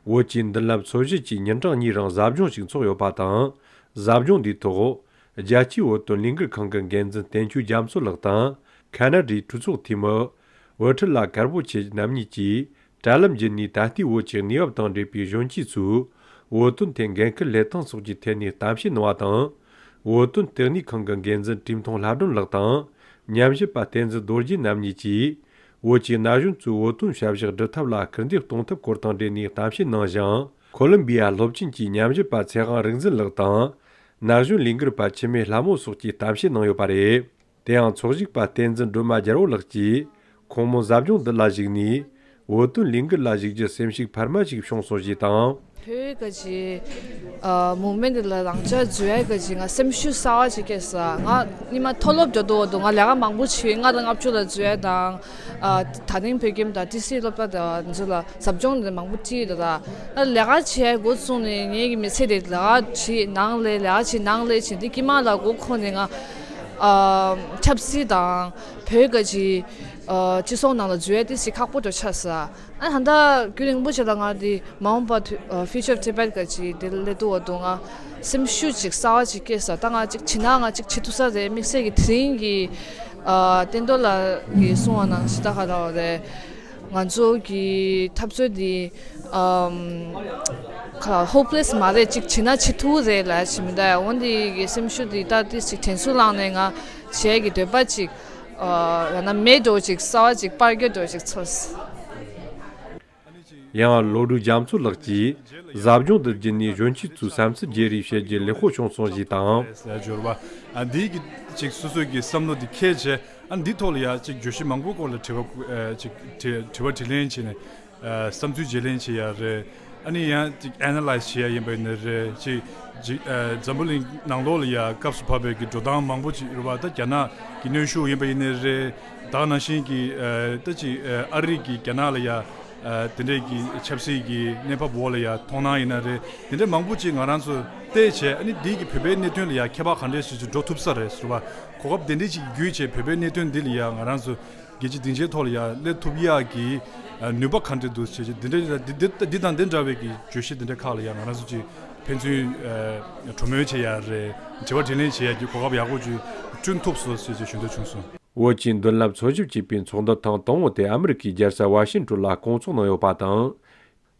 བོད་ཀྱི་མདུན་ལམ་འཚོལ་ཞིབ་ཀྱི་ཉིན་གྲངས་གཉིས་རིང་ཟབ་སྦྱོང་ཞིག་འཚོགས་ཡོད་པ་དང་། ཟབ་སྦྱོང་འདིའི་ཐོག་རྒྱལ་སྤྱིའི་བོད་དོན་ལས་འགུལ་ཁང་གི་འགན་འཛིན་བསྟན་ཆོས་རྒྱ་མཚོ་ལགས་དང་། ཁ་ན་ཌའི་གྲོས་ཚོགས་འཐུས་མི། བོད་ཁྲི་ལ་དཀར་པོ་ཆེ་རྣམ་གཉིས་ཀྱིས། དྲ་ལམ་བརྒྱུད་ནས་ད་ལྟའི་བོད་ཀྱི་གནས་བབ་དང་འབྲེལ་བའི་གཞོན་སྐྱེས་ཚོས་བོད་དོན་ཐད་འགན་འཁུར་ལས་སྟངས་སོགས་ཀྱི་ཐད་ནས་གཏམ་བཤད་གནང་བ་དང་། བོད་དོན་ལྟེ་གནས་ཁང་གི་འགན་འཛིན་བཀྲས་མཐོང་ལྷ་སྒྲོན་ལགས་དང་། ཉམས་ཞིབ་པ་བསྟན་འཛིན་རྡོ་རྗེ་རྣམ་གཉིས་ཀྱིས། བོད་ཀྱི་ན་གཞོན་ཚོས་བོད་དོན་ཞབས་ཞུ་སྒྲུབ་ཐབས་ལ་སྐུལ་འདེད་གཏོང་ཐབས་སྐོར་དང་འབྲེལ་ནས་གཏམ་བཤད་གནང་ཞིང་། ཁོ་ལོམ་བི་ཡ་སློབ་ཆེན་གྱི་ཉམས་ཞིབ་པ་ཚེ་དབང་རིག་འཛིན་ལགས་དང་། ན་གཞོན་ལས་འགུལ་པ་འཆི་མེད་ལྷ་མོ་སོགས་ཀྱིས་གཏམ་བཤད་གནང་ཡོད་པ་རེད། དེ་ཡང་ཚོགས་ཞུགས་པ་བསྟན་འཛིན་སྒྲོལ་མ་རྒྱལ་པོ་ལགས་ཀྱིས། ཁོང་མོ་ཟབ་སྦྱོང་འདི་ལ་གཞིགས་ནས། བོད་དོན་ལས་འགུལ་ལ་ཞུགས་རྒྱུ་སེམས་ཤུགས་འཕར་མ་ཞིག་བྱུང་སོང་ཞེས་དང་། བོད་ཀྱི་ཨ་མུ་མེན་འདི་ལ་རང་འཇགས་འཛུལ་ཡ་གི་ང་སེམས་ཤུགས་གསར་བ་ཅིག་སྐྱེས་སོང་། ང་ཉི་མ་མཐོ་སློབ་འགྲོ་དུས་འོ་དུ་ང་ལས་ཀ་མང་པོ་བྱས། ལྔ་དང་ལྔ་བཅུ་ལ་འཛུལ་ཡ་དང་། ཨ་དར་ལྡན་བོད་ཁྱིམ་དང་ཊི་སི་སློབ་གྲྭ་དང་འཛུལ་ལ་ཟབ་སྦྱོང་འདི་མང་པོ་བྱས་ཡོད་ད། ཨ་ལས་ཀ་བྱས་འགོ་བཙུགས་ནས་ངེད་ཀྱི་མི་ཚེ་དེ་ལས་ཀ་བྱས་ནང་ལས་ལས་ཀ་བྱས་ནང་ལས་བྱས་འདི་དཀྱིལ་མ་ལ་མགོ་འཁོར་ནས་ང་ཨ་ཆབ་སྲིད་དང་བོད་ཀྱི་ཨ་སྤྱི་ཚོགས་ནང་ལ་འཛུལ་ཡ་དེ་ཞིག་ཁག་པོ་འགྲོ་ཆགས་སོང་། ཨ་ད་རྒྱུན་རིང་པོ་ཞིག་ལ་ང་དེ་མ་འོངས་པ་དུ་ཨ་Future of Tibet ག་ཅིག་དེ་སླེབས་དུས་འོ་དུ་ང་སེམས་ཤུགས་ཅིག་གསར་བ་ཅིག་སྐྱེས་སོང་། ད་ང་ཅིག་བྱེད་ན་ང་ཅིག་བྱེད་ཐུབ་ས་རེད། དམིགས་བསལ་གྱི་དེ་རིང་གི་ཨ་བསྟན་རྡོར་ལགས་ཀྱིས་གསུངས་པ་ནང་བཞིན་ད་ག་རེ་རེད། ང་ཚོ་གི་འཐབ་རྩོད་འདི་ཨམ་ཁ་ཧོབ་ལེ་སི་མ་རེད། ཅིག་བྱེད་ན་བྱེད་ཐུབ་རེད་ལབ་ཞིག་མི་འདུག་འོན་ཏེ་གི་སེམས་ཤུགས་འདི་ད་ཏི་ཞིག་དྲན་གསོ་བླངས་ནས་ང་བྱེད་ཀྱི་འདོད་པ་ཅིག་ཨ་ཡང་ན་མེ་འདྲ་བོ་ཅིག་གསར་བ་ཅིག་སྤར་རྒྱུ་འདྲ་བོ་ཅིག་ཚོར། ཡང་བློ་གྲོས་རྒྱ་མཚོ་ལགས་ཀྱིས་ཟབ་སྦྱོང་དུ་བརྒྱུད་ནས་གཞོན་སྐྱེས་ཚོའི་བསམ་ཚུལ་བརྗེ་རེས་བྱེད་རྒྱུ་ལེགས་པོ་བྱུང་སོང་ཞེས་དང་། ཟེར་འབྱོར་བ་ཨ་འདིའི་གི་ཅིག་སོ་སོའི་གི་བསམ་བློ་འདི་འཁྱེར་བྱས། ཨ་འདིའི་ཐོག་ལ་ཡ་ཅིག་བརྗོད་གཞི་མང་པོ་སྐོར་ལ་དྲི་བ་ཨ་ཅིག་དྲི་དྲི་བ་དྲིས་ལན་བྱས་ནས་ཨ་བསམ་ཚུལ་བརྗེ་ལེན་བྱེད་ཡ་རེད། ཨ་ནི་ཡང་ཅིག་ཨེ་ན་ལའི་ཛི་བྱེད་ཡ་ཡིན་པ་ཡིན་ནའི་རེད། ཅིག་ཅིག་ཨ་འཛམ་བུ་གླིང་ནང་ལོགས་ལ་ཡ་སྐབས་སུ་བབས་པའི་གི་འགྲོ་སྟངས་མང་པོ་ཅིག་རེད་བ། ད་རྒྱ་ནག་གི་གནོན་ཤུགས་ཡིན་པ་ཡིན་ནའི་རེད། ད་ག་ནང་བཞིན་གྱི་ཨ་ད་ཅིག་ཨ་ཨ་རི་གིས་རྒྱ་ནག་ལ་ཡ་ཨ་དེ་འདྲས་ཀྱི་ཆབ་སྲིད་ཀྱི་གནས་བབ་འོག་ལ་ཡ་མཐོང་སྣང་ཡིན་ན་རེད། དེ་འདྲས་མང་པོ་ཅིག་ང་རང་ཚོ་བལྟས་བྱས། ཨ་ནི་འདི་གི་བོད་པའི་གནད་དོན་ལ་ཡ་ཁྱད་པར་ག་འདྲས་ཞིག་ཅིག་འགྲོ་ཐུབ་ས་རེད་ཟེར་བ། གོ་སྐབས་དེ་འདྲས་ཅིག་བརྒྱུད་བྱས་བོད་པའི་གནད་དོན་འདི་ལ་ཡ་ང་རང་ཚོ་རྒྱལ་སྤྱིའི་སྡིངས་ཆའི་ཐོག་ལ་ཡ་སླེབས་ཐུབ་ཡག་གི་ཨ་ནུས་པ་ག་འདྲས་འདུག་ཟེར་བྱས། འདི་འདྲས་འདི་འདི་འདི་དང་འདི་འདྲ་བའི་གི་བརྗོད་གཞི་འདི་འདྲས་ཁག་ལ་ཡ་ང་རང་ཚོ་ཅིག་ཕན་ཚུན་ཨ་གྲོས་མོལ་བྱེད་ཡ་རེད། དྲི་བ་དྲིས་ལན་བྱེད་ཡ་གི་གོ་སྐབས་ཡག་པོ་ཅིག་བསྐྲུན་ཐུབ་སོང་ཟེར་བྱས་ཞུ་འདོད་བྱུང་སོང་། བོད་ཀྱི་མདུན་ལམ་འཚོལ་ཞིབ་བྱེད་པའི་ཚོགས་འདུ་ཐེངས་དང་པོ་དེ་ཨ་མི་རི་ཀའི་རྒྱལ་ས་ཝ་ཤིང་ཏོན་ལ་སྐོང་ཚོགས་གནང་ཡོད་པ་དང་།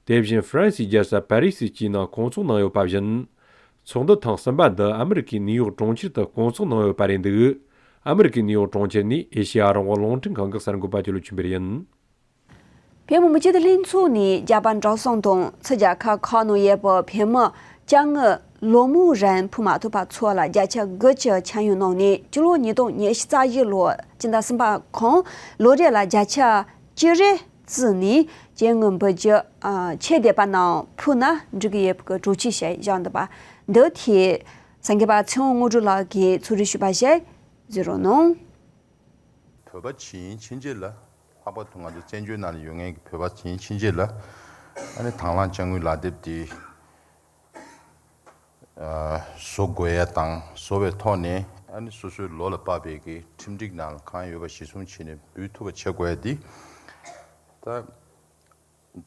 དེ་བཞིན་ཧྥ་རན་སིའི་རྒྱལ་ས་པེ་རི་སི་བཅས་ནང་སྐོང་ཚོགས་གནང་ཡོད་པ་བཞིན། ཚོགས་འདུ་ཐེངས་གསུམ་པ་འདི་ཨ་མི་རི་ཀའི་ནིའུ་ཡོག་གྲོང་ཁྱེར་དུ་སྐོང་ཚོགས་གནང་ཡོད་པ་རེད་འདུག་ཨ་མི་རི་ཀའི་ནིའུ་ཡོག་གྲོང་ཁྱེར་ནས་ཨེ་ཤེ་ཡ་རང་དབང་རླུང་འཕྲིན་ཁང་གི་གསར་འགོད་པ་ཇོ་ལོ་ཆོས་འཕེལ་ཡིན། བོད་མི་མང་སྤྱི་འཐུས་ལྷན་ཚོགས་ནས་རྒྱ་བལ་འབྲུག་གསུམ་དང་ཕྱི་རྒྱལ་ཁག་ཁག་ནང་ཡོད་པའི་བོད་མི་དཔྱ་དངུལ་ལོ་མང་རིང་ཕུལ་མ་ཐུབ་པ་ཚོ་ལ་བརྒྱ་ཆ་དགུ་ཅུ་ཆ་ཡོང་གནང་ནས། སྤྱི་ལོ་ཉིས་སྟོང་ཉི་ཤུ་རྩ་བཞི་ལོ་སྤྱི་ཟླ་གསུམ་པ་གོང་ལོ་རེ་ལ་བརྒྱ་ཆ་བཅུ་རེ་བརྩིས་ནས་དཔྱ་དངུལ་འབུལ་རྒྱུ་ཨ་ཆེད་དེ་པ་ནང་ཕུལ་ན་འགྲིག་གི་ཡོད་པའི་གྲོས་ཆོད་ཞིག་བཞག་འདུག་པ། འདི་ཐད་གསར་འགོད་པ་ཚེ་དབང་དངོས་གྲུབ་ལགས་ཀྱིས་ཚོགས་རེ་ཞུས་པ་ཞིག་གཟིགས་རོགས་གནང་། བོད་པ་ཇི་ཡིན་ཕྱིན་ཆད་ལ། ལྷག་པར་དུ་ང་ཚོ་བཙན་བྱོལ་ནང་ལ་ཡོད་མཁན་གྱི་བོད་པ་ཇི་ཡིན་ཕྱིན་ཆད་ལ། ཨ་ནི་དང་བླངས་དཔྱ་དངུལ་ལག་དེབ་འདི་ཨ་བཟོ་དགོས་ཡ་དང་། བཟོ་བའི་ཐོག་ནས་ཨ་ནི་སོ་སོའི་ལོ་ལ་དཔག་པའི་གི་ཁྲིམས་སྒྲིག་ནང་ལ་གང་ཡོད་པ་གཞིར་བཟུང་བྱས་ནས་འབུལ་ཐུབ་པ་བྱེད་དགོས་ཡ་འདི། ད་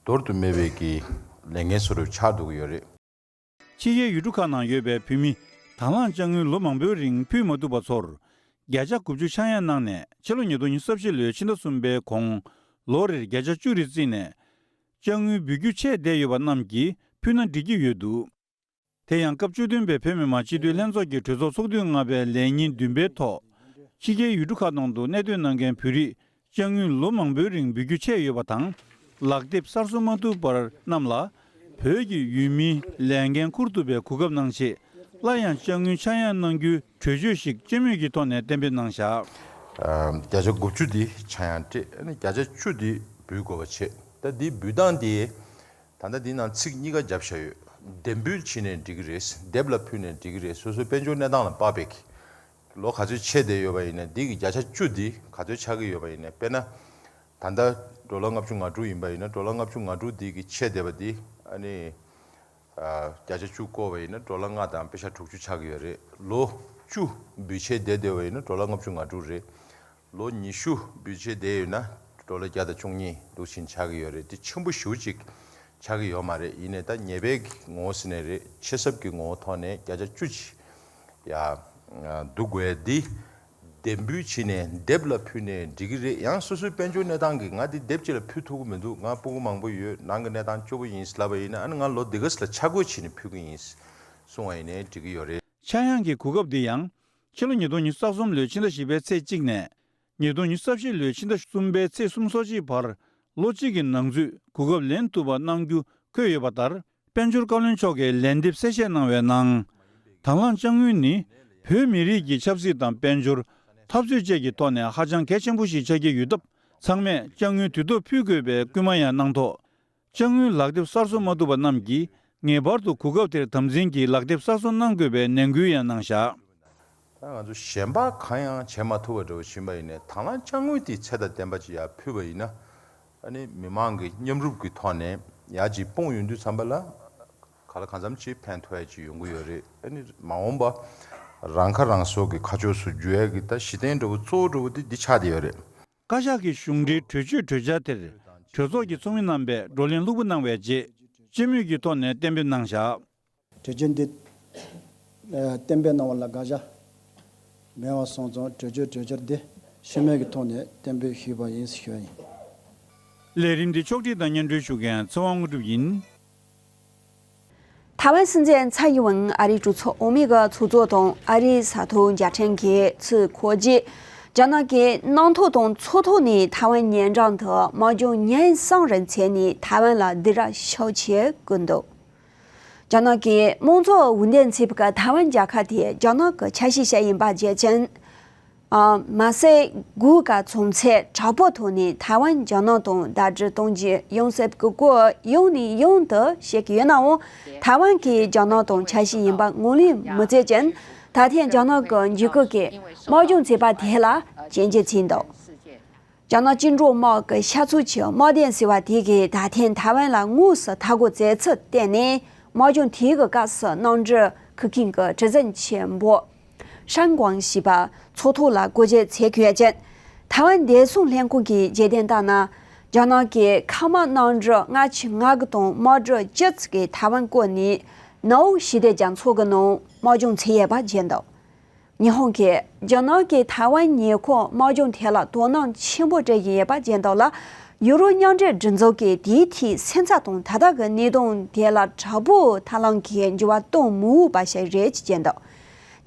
འདོར་དུ་མེད་པའི་གི་ལས་འགན་གསོ་རུ་ཆགས་འགྲོ་གི་ཡོད་རེད། ཕྱི་རྒྱལ་ཡུལ་གྲུ་ཁག་ནང་ཡོད་པའི་བོད་མི་དང་བླངས་དཔྱ་དངུལ་ལོ་མང་པོའི་རིང་ཕུལ་མ་ཐུབ་པ་ཚོར་བརྒྱ་ཆ་དགུ་བཅུ་ཆག་ཡང་གནང་ནས། ཕྱི་ལོ་ཉིས་སྟོང་ཉི་ཤུ་རྩ་བཞི་ལོའི་ཕྱི་ཟླ་གསུམ་པའི་གོང་ལོ་རེར་བརྒྱ་ཆ་བཅུ་རེ་བརྩིས་ནས། དཔྱ་དངུལ་འབུལ་རྒྱུ་ཆད་བསྡད་ཡོད་པ་རྣམས་ཀྱིས་ཕུལ་ན་འགྲིག་གི་ཡོད་འདུག་དེ་ཡང་སྐབས་བཅུ་བདུན་པའི་བོད་མི་མང་སྤྱི་འཐུས་ལྷན་ཚོགས་ཀྱི་གྲོས་ཚོགས་ཚོགས་དུས་ལྔ་པའི་ལས་ཉིན་བདུན་པའི་ཐོག་ཕྱི་རྒྱལ་ཡུལ་གྲུ་ཁག་ནང་དུ་གནས་སྡོད་གནང་མཁན་བོད་རིགས་ ཅ་དངོས་ལོ་མང་པོའི་རིང་འབུལ་རྒྱུ་ཆད་ཡོད་པ་དང་། ལག་དེབ་གསར་བཟོ་མ་ཐུབ་པར་རྣམས་ལ། བོད་ཀྱི་ཡུལ་མིའི་ལས་འགན་འཁུར་ཐུབ་པའི་གོ་སྐབས་གནང་ཆེད། སླར་ཡང་ཅ་དངོས་ཆག་ཡང་གནང་རྒྱུའི་གྲོས་ཆོད་ཞིག་སྤྱི་མོས་ཀྱི་ཐོག་ནས་གཏན་འབེབས་གནང་བཞག་བརྒྱ་ཆ་དགུ་བཅུ་འདི་ཆག་ཡང་སྤྲད། ཨ་ནི་བརྒྱ་ཆ་བཅུ་འདི་འབུལ་དགོས་པ་བྱས། ད་འདི་འབུལ་སྟངས་འདི། ད་ལྟ་འདི་ནང་ཚིག་གཉིས་ཀ་བརྒྱབ་བཞག་ཡོད། འདེམས་འབུལ་བྱས་ནས་འགྲིག་གི་རེད། སྡེབ་ལ་ཕུལ་ནས་འགྲིག་གི་རེད། སོ་སོའི་དཔལ་འབྱོར་གནས་སྟངས་ལ་དཔག་པའི་གི། ལོ་ག་ཚོད་ཆད་བསྡད་ཡོད་པ་ཡིན་ན། འདི་གི་བརྒྱ་ཆ་བཅུ་འདི་ག་ཚོད་ཆགས་ཀྱི་ཡོད་པ་ཡིན་ན། དཔེར་ན། ད་ལྟ་ཌོ་ལར་ལྔ་བཅུ་ང་དྲུག་ཡིན་པ་ཡིན་ན། ཌོ་ལར་ལྔ་བཅུ་ང་དྲུག་འདི་གི་ཆད་བསྡད་པ་འདི། ཨ་ནི། ཨ། བརྒྱ་ཆ་བཅུ་བསྐོར་བ་ཡིན་ན་ཌོ་ལར་ལྔ་དང་པེ་ཤ་དྲུག་ཅུ་ཆགས་ཀྱི་ཡོད་རེད། ལོ་བཅུ་འབུལ་ཆད་བསྡད་བསྡད་པ་ཡིན་ན་ཌོ་ལར་ལྔ་བཅུ་ང་དྲུག་རེད། ལོ་ཉི་ཤུ་འབུལ་ཆད་བསྡད་ཡོད་ན་ཌོ་ལར་བརྒྱ་དང་བཅུ་གཉིས་འདུག་ཕྱིན་ཆགས་ཀྱི་ཡོད་རེད། དེ་ཆེན་པོ་ཞེ་པོ་ཅིག་ཆགས་ཀྱི་ཡོད་མ་རེད། ཡིན་ནའི་ད་ཉེས་པའི་ངོ་བོ་ཟེར་ནའི་རེད། ཆད་གསབ་ཀྱི་ངོ་བོ་ཐོག་ནས་བརྒྱ་ཆ་བཅུ་ཅིག་ཡ་འདུག་དགོས་འདི། འདེམས་འབུལ་བྱས་ནས་སྡེབ་ལ་ཕུལ་ནས་འགྲིག་གི་རེད། ཡང་སོ་སོའི་དཔལ་འབྱོར་གནས་སྟངས་ཀྱིས་ང་འདི་སྡེབ་ཅིག་ལ་ཕུལ་ཐུབ་ཀྱི་མི་འདུག་ང་སྤུ་གུ་མང་པོ་ཡོད། ནང་གི་གནས་སྟངས་སྐྱོ་པོ་ཡིན་ལབ་པ་ཡིན་ན། ཨ་ནི་ང་ལོ་འདི་ག་ཙམ་ལ་ཆག་སྒོ་བྱས་ནས་ཕུལ་གི་ཡིན་གསུང་བ་ཡིན་ནའི་འགྲིག་གི་ཡོད་རེད། ཆག་ཡང་གི་གོ་སྐབས་འདི་ཡང་ཕྱི་ལོ་ཉིས་སྟོང་ཉི་ཤུ་རྩ་གསུམ་ལོའི་ཕྱི་ཟླ་བཞི་པའི་ཚེས་གཅིག་ནས་ཉིས་སྟོང་ཉི་ཤུ་རྩ་བཞི་ལོའི་ཕྱི་ཟླ་གསུམ་པའི་ཚེས་སོ་གཅིག་བར་ལོ་གཅིག་གི་ནང་ཚུད་གོ་སྐབས་ལེན་ཐུབ་པ་གནང་རྒྱུ་འཁོད་ཡོད་པ་ལྟར། དཔལ་འབྱོར་བཀའ་བློན་མཆོག་གིས་ལན་འདེབས་གསལ་བཤད་གནང་བའི་ནང་། དང་བླངས་ཅ་དངོས་ནི་བོད་མི་རིགས་ཀྱི་ཆབ་སྲིད་དང་དཔལ་འབྱོར། འཐབ་རྩོད་བཅས་ཀྱི་ཐོག་ནས་ཧ་ཅང་གལ་ཆེན་པོ་ཞིག་ཆགས་ཀྱི་ཡོད་སྟབས། ཚང་མས་ཅ་དངོས་དུས་ཐོག་ཕུལ་དགོས་པའི་སྐུལ་མ་ཡང་གནང་ཐོག་ཅ་དངོས་ལག་དེབ་གསར་བཟོ་མ་ཐུབ་པ་རྣམས་ཀྱིས་ངེས་པར་དུ་གོ་སྐབས་དེར་དམ་འཛིན་གྱིས་ལག་དེབ་གསར་བཟོ་གནང་དགོས་པའི་ནན་སྐུལ་ཡང་གནང་བཞག་ད་ང་ཚོ་གཞན་པ་གང་ཡང་བྱེད་མ་ཐུབ་པ་འདྲ་བོ་ཕྱིན་པ་ཡིན་ནའི། དང་བླངས་ཅ་དངོས་དེ་ཚད་དང་ལྡན་པ་ཅིག་ཡར་ཕུལ་བ་ཡིན་ན། ཨ་ནི་མི་མང་གི་མཉམ་རུབ་ཀྱི་ཐོག་ནས་ཡར་ཅིག་སྤུངས་ཡོང་དུས་ཙམ་པ་ལ། ག་ལ་གང་འཚམ་ཅིག་ཕན་ཐོགས་ཡ་ཅིག་ཡོང་གི་ཡོད་རེད། ཨ་ནི་མ་འོངས་པ་རང་ཁ་རང་གསོ་གི་ཁ་ཕྱོགས་སུ་འགྱུར་ཡ་གི་ད་གཞི་རྟེན་འདྲ་བོ་གཙོ་བོ་འདྲ་བོ་དེ་འདི་ཆགས་བསྡད་ཡོད་རེད། བཀའ་ཤག་གི་གཞུང་འབྲེལ་གྲོས་ཆོད་གྲོས་འཆར་དེར་གྲོས་ཚོགས་ཀྱི་ཚོགས་མི་རྣམ་པས་བགྲོ་གླེང་ལྷུག་པོ་གནང་བའི་རྗེས། སྤྱི་མོས་ཀྱི་ཐོག་ནས་གཏན་འབེབས་གནང་བཞག་གྲོས་ཆོད་འདི་གཏན་འབེབས་གནང་བ་ལ་དགག་བྱ་མེད་པ་སོང་ཙང་། གྲོས་ཆོད་གྲོས་འཆར་འདི་སྤྱི་མོས་ཀྱི་ཐོག་ནས་གཏན་འབེབས་ཞུས་པ་ཡིན་ཞུ་བ་ཡིན། ལས་རིམ་འདི་ཕྱོགས་སྒྲིག་དང་སྙན་སྒྲོན་ཞུ་མཁན་ཚེ་དབང་དངོས་གྲུབ་ཡིན། ཐའེ་ཝན་སྲིད་འཛིན་ཚའེ་ཡིན་ཝེན་ཨ་རིའི་གྲོས་ཚོགས་འོས་མི་གི་ཚོགས་གཙོ་དང་ཨ་རིའི་ས་ཐོག་མཇལ་འཕྲད་ཀྱི་ཚུལ་འཁོར་རྗེས། རྒྱ་ནག་གི་ནང་ཐོག་དང་ཚོགས་ཐོག་ནས་ཐའེ་ཝན་ཉེ་འགྲམ་དུ་དམག་སྦྱོང་ཉིན་གསུམ་རིང་བྱས་ནས་ཐའེ་ཝན་ལ་སྡིགས་ར་ཤུགས་ཆེ་བསྐུལ་འདུག་རྒྱ་ནག་གི་དམངས་གཙོ་འོས་འདེམས་བྱས་པའི་ཐའེ་ཝན་རྒྱལ་ཁབ་དེ་རྒྱ་ནག་གི་ཆ་ཤས་ཤིག་ཡིན་པ་བརྗོད་ཅིང་། ཨ། མ་ཟད་དགུན་ཁ་ཚོང་ཚད་དྲག་པོ་ཐོག་ནས་ཐའེ་ཝན་རྒྱ་ནག་དང་ཟླ་སྒྲིལ་གཏོང་རྒྱུ་ཡོང་སྲིད་པའི་སྐོར་ཡང་ནས་ཡང་དུ་བཤད་ཀྱི་ཡོད་ནའང་། ཐའེ་ཝན་གྱིས་རྒྱ་ནག་དང་ཆ་ཤས་ཡིན་པ་ངོས་ལེན་མི་བྱེད་ཅིང་། ད་ཐེངས་རྒྱ་ནག་གི་འཇིགས་སྐུལ་གྱིས་དམག་སྦྱོང་བྱས་པ་དེ་ལ་སྐྱོན་བརྗོད་བྱས་འདུག་རྒྱ་ནག་བཅིངས་འགྲོལ་དམག་གི་ཤ་ཚུགས་ཀྱི་དམག་སྡེ་ཟེར་བ་དེ་གིས་ད་ཐེངས་ཐའེ་ཝན་ལ་དངོས་སུ་མཐའ་སྐོར་མཛད་ཚུལ་བསྟན་ནས། དམག་སྦྱོང་དེའི་གི་སྐབས་སུ་གནམ་གྲུ་ཁུར་མཁན་གྱི་གྲུ་གཟིངས་ཆེན་པོ་ཧྲན་ཀོང་ཞེས་པ་ཚོགས་ཐོག་ལ་སྐོར་སྐྱོད་བྱེད་དགོས་ཅིང་། ཐའེ་ཝན་བདེ་སྲུང་ལྷན་ཁང་གིས་རྒྱལ་དོན་ལྟར་ན། རྒྱ་ནག་གི་མཁའ་དམག་གནམ་གྲུ་ལྔ་བཅུ་ང་དགུ་དང་དམག་གྲུ་བཅུ་ཙམ་གྱིས་ཐའེ་ཝན་བསྐོར་ནས། ནའོ་ཞི་བདེ་རྒྱ་མཚོ་གི་ནང་དམག་སྦྱོང་བྱས་ཡོད་པ་བརྗོད་འདུག་ཉི་ཧོང་གིས་རྒྱ་ནག་གིས་ཐའེ་ཝན་ཉེ་འཁོར་དམག་སྦྱོང་དེ་ལ་དོ་སྣང་ཆེན་པོ་སྤྲད་བཞིན་ཡོད་པ་བརྗོད་འདུག་ལ། ཡུ་རོབ་མཉམ་འབྲེལ་སྒྲིག་འཛུགས་ཀྱིས་དེའི་ཐད་སེམས་འཚབ་དང་ད་ལྟ་གི་གནད་དོན་དེ་ལ་དྲག་པོའི་ཐབས་ལམ་གྱིས་འགྱུར་བ་གཏོང་མི་འོས་པ་ཞིག་རེད་ཅེས་བརྗོད་འདུག་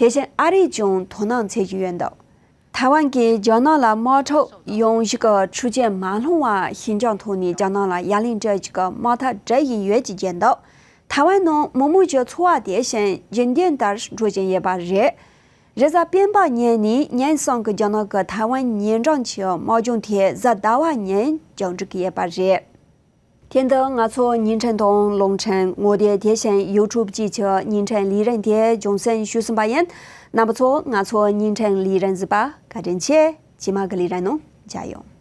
དེ་བཞིན་ཨ་རིས་ཀྱང་དོ་སྣང་བྱེད་བཞིན་ཡོད་འདུག་ཐའེ་ཝན་གྱིས་རྒྱ་ནག་ལ་དམག་འཁྲུག་ཡོང་གཞི་གི་འཕྲོག་རྐྱེན་མ་སློང་བ་ཞི་འཇགས་ཐོག་ནས་རྒྱ་ནག་ལ་ཡ་ལན་སྤྲད་རྒྱུ་གི་དམག་འཐབ་སྒྲུབ་བཞིན་ཡོད་ཅེས་བརྗོད་འདུག་ཐའེ་ཝན་ནང་མི་མང་གི་འཚོ་བ་དེ་བཞིན་རྒྱུན་ལྡན་ལྟར་འགྲོ་བཞིན་ཡོད་པ་རེད། རེས་གཟའ་སྤེན་པ་ཉིན་ནས་ཉིན་གསུམ་གྱི་རྒྱ་ནག་གི་ཐའེ་ཝན་ཉེ་འགྲམ་གྱི་དམག་སྦྱོང་དེ་གཟའ་ཟླ་བ་ཉིན་མཇུག་འགྲིལ་གྱི་ཡོད་པ་རེད། དེ་འདི་ང་ཚོ་བརྙན་འཕྲིན་དང་རླུང་འཕྲིན་ངོ་དེབ་དེ་བཞིན་ཡུ་ཊུབ་བཅས་ཀྱི་བརྙན་འཕྲིན་ལས་རིམ་དེ་རྒྱང་སྲིང་ཞུས་ཟིན་པ་ཡིན། རྣམ་པ་ཚོ་ང་ཚོ་བརྙན་འཕྲིན་ལས་རིམ་གཟིགས་པ་བཀའ་དྲིན་ཆེ། རྗེས་མ་གི་ལས་རིམ་ནང་མཇལ་ཡོང་།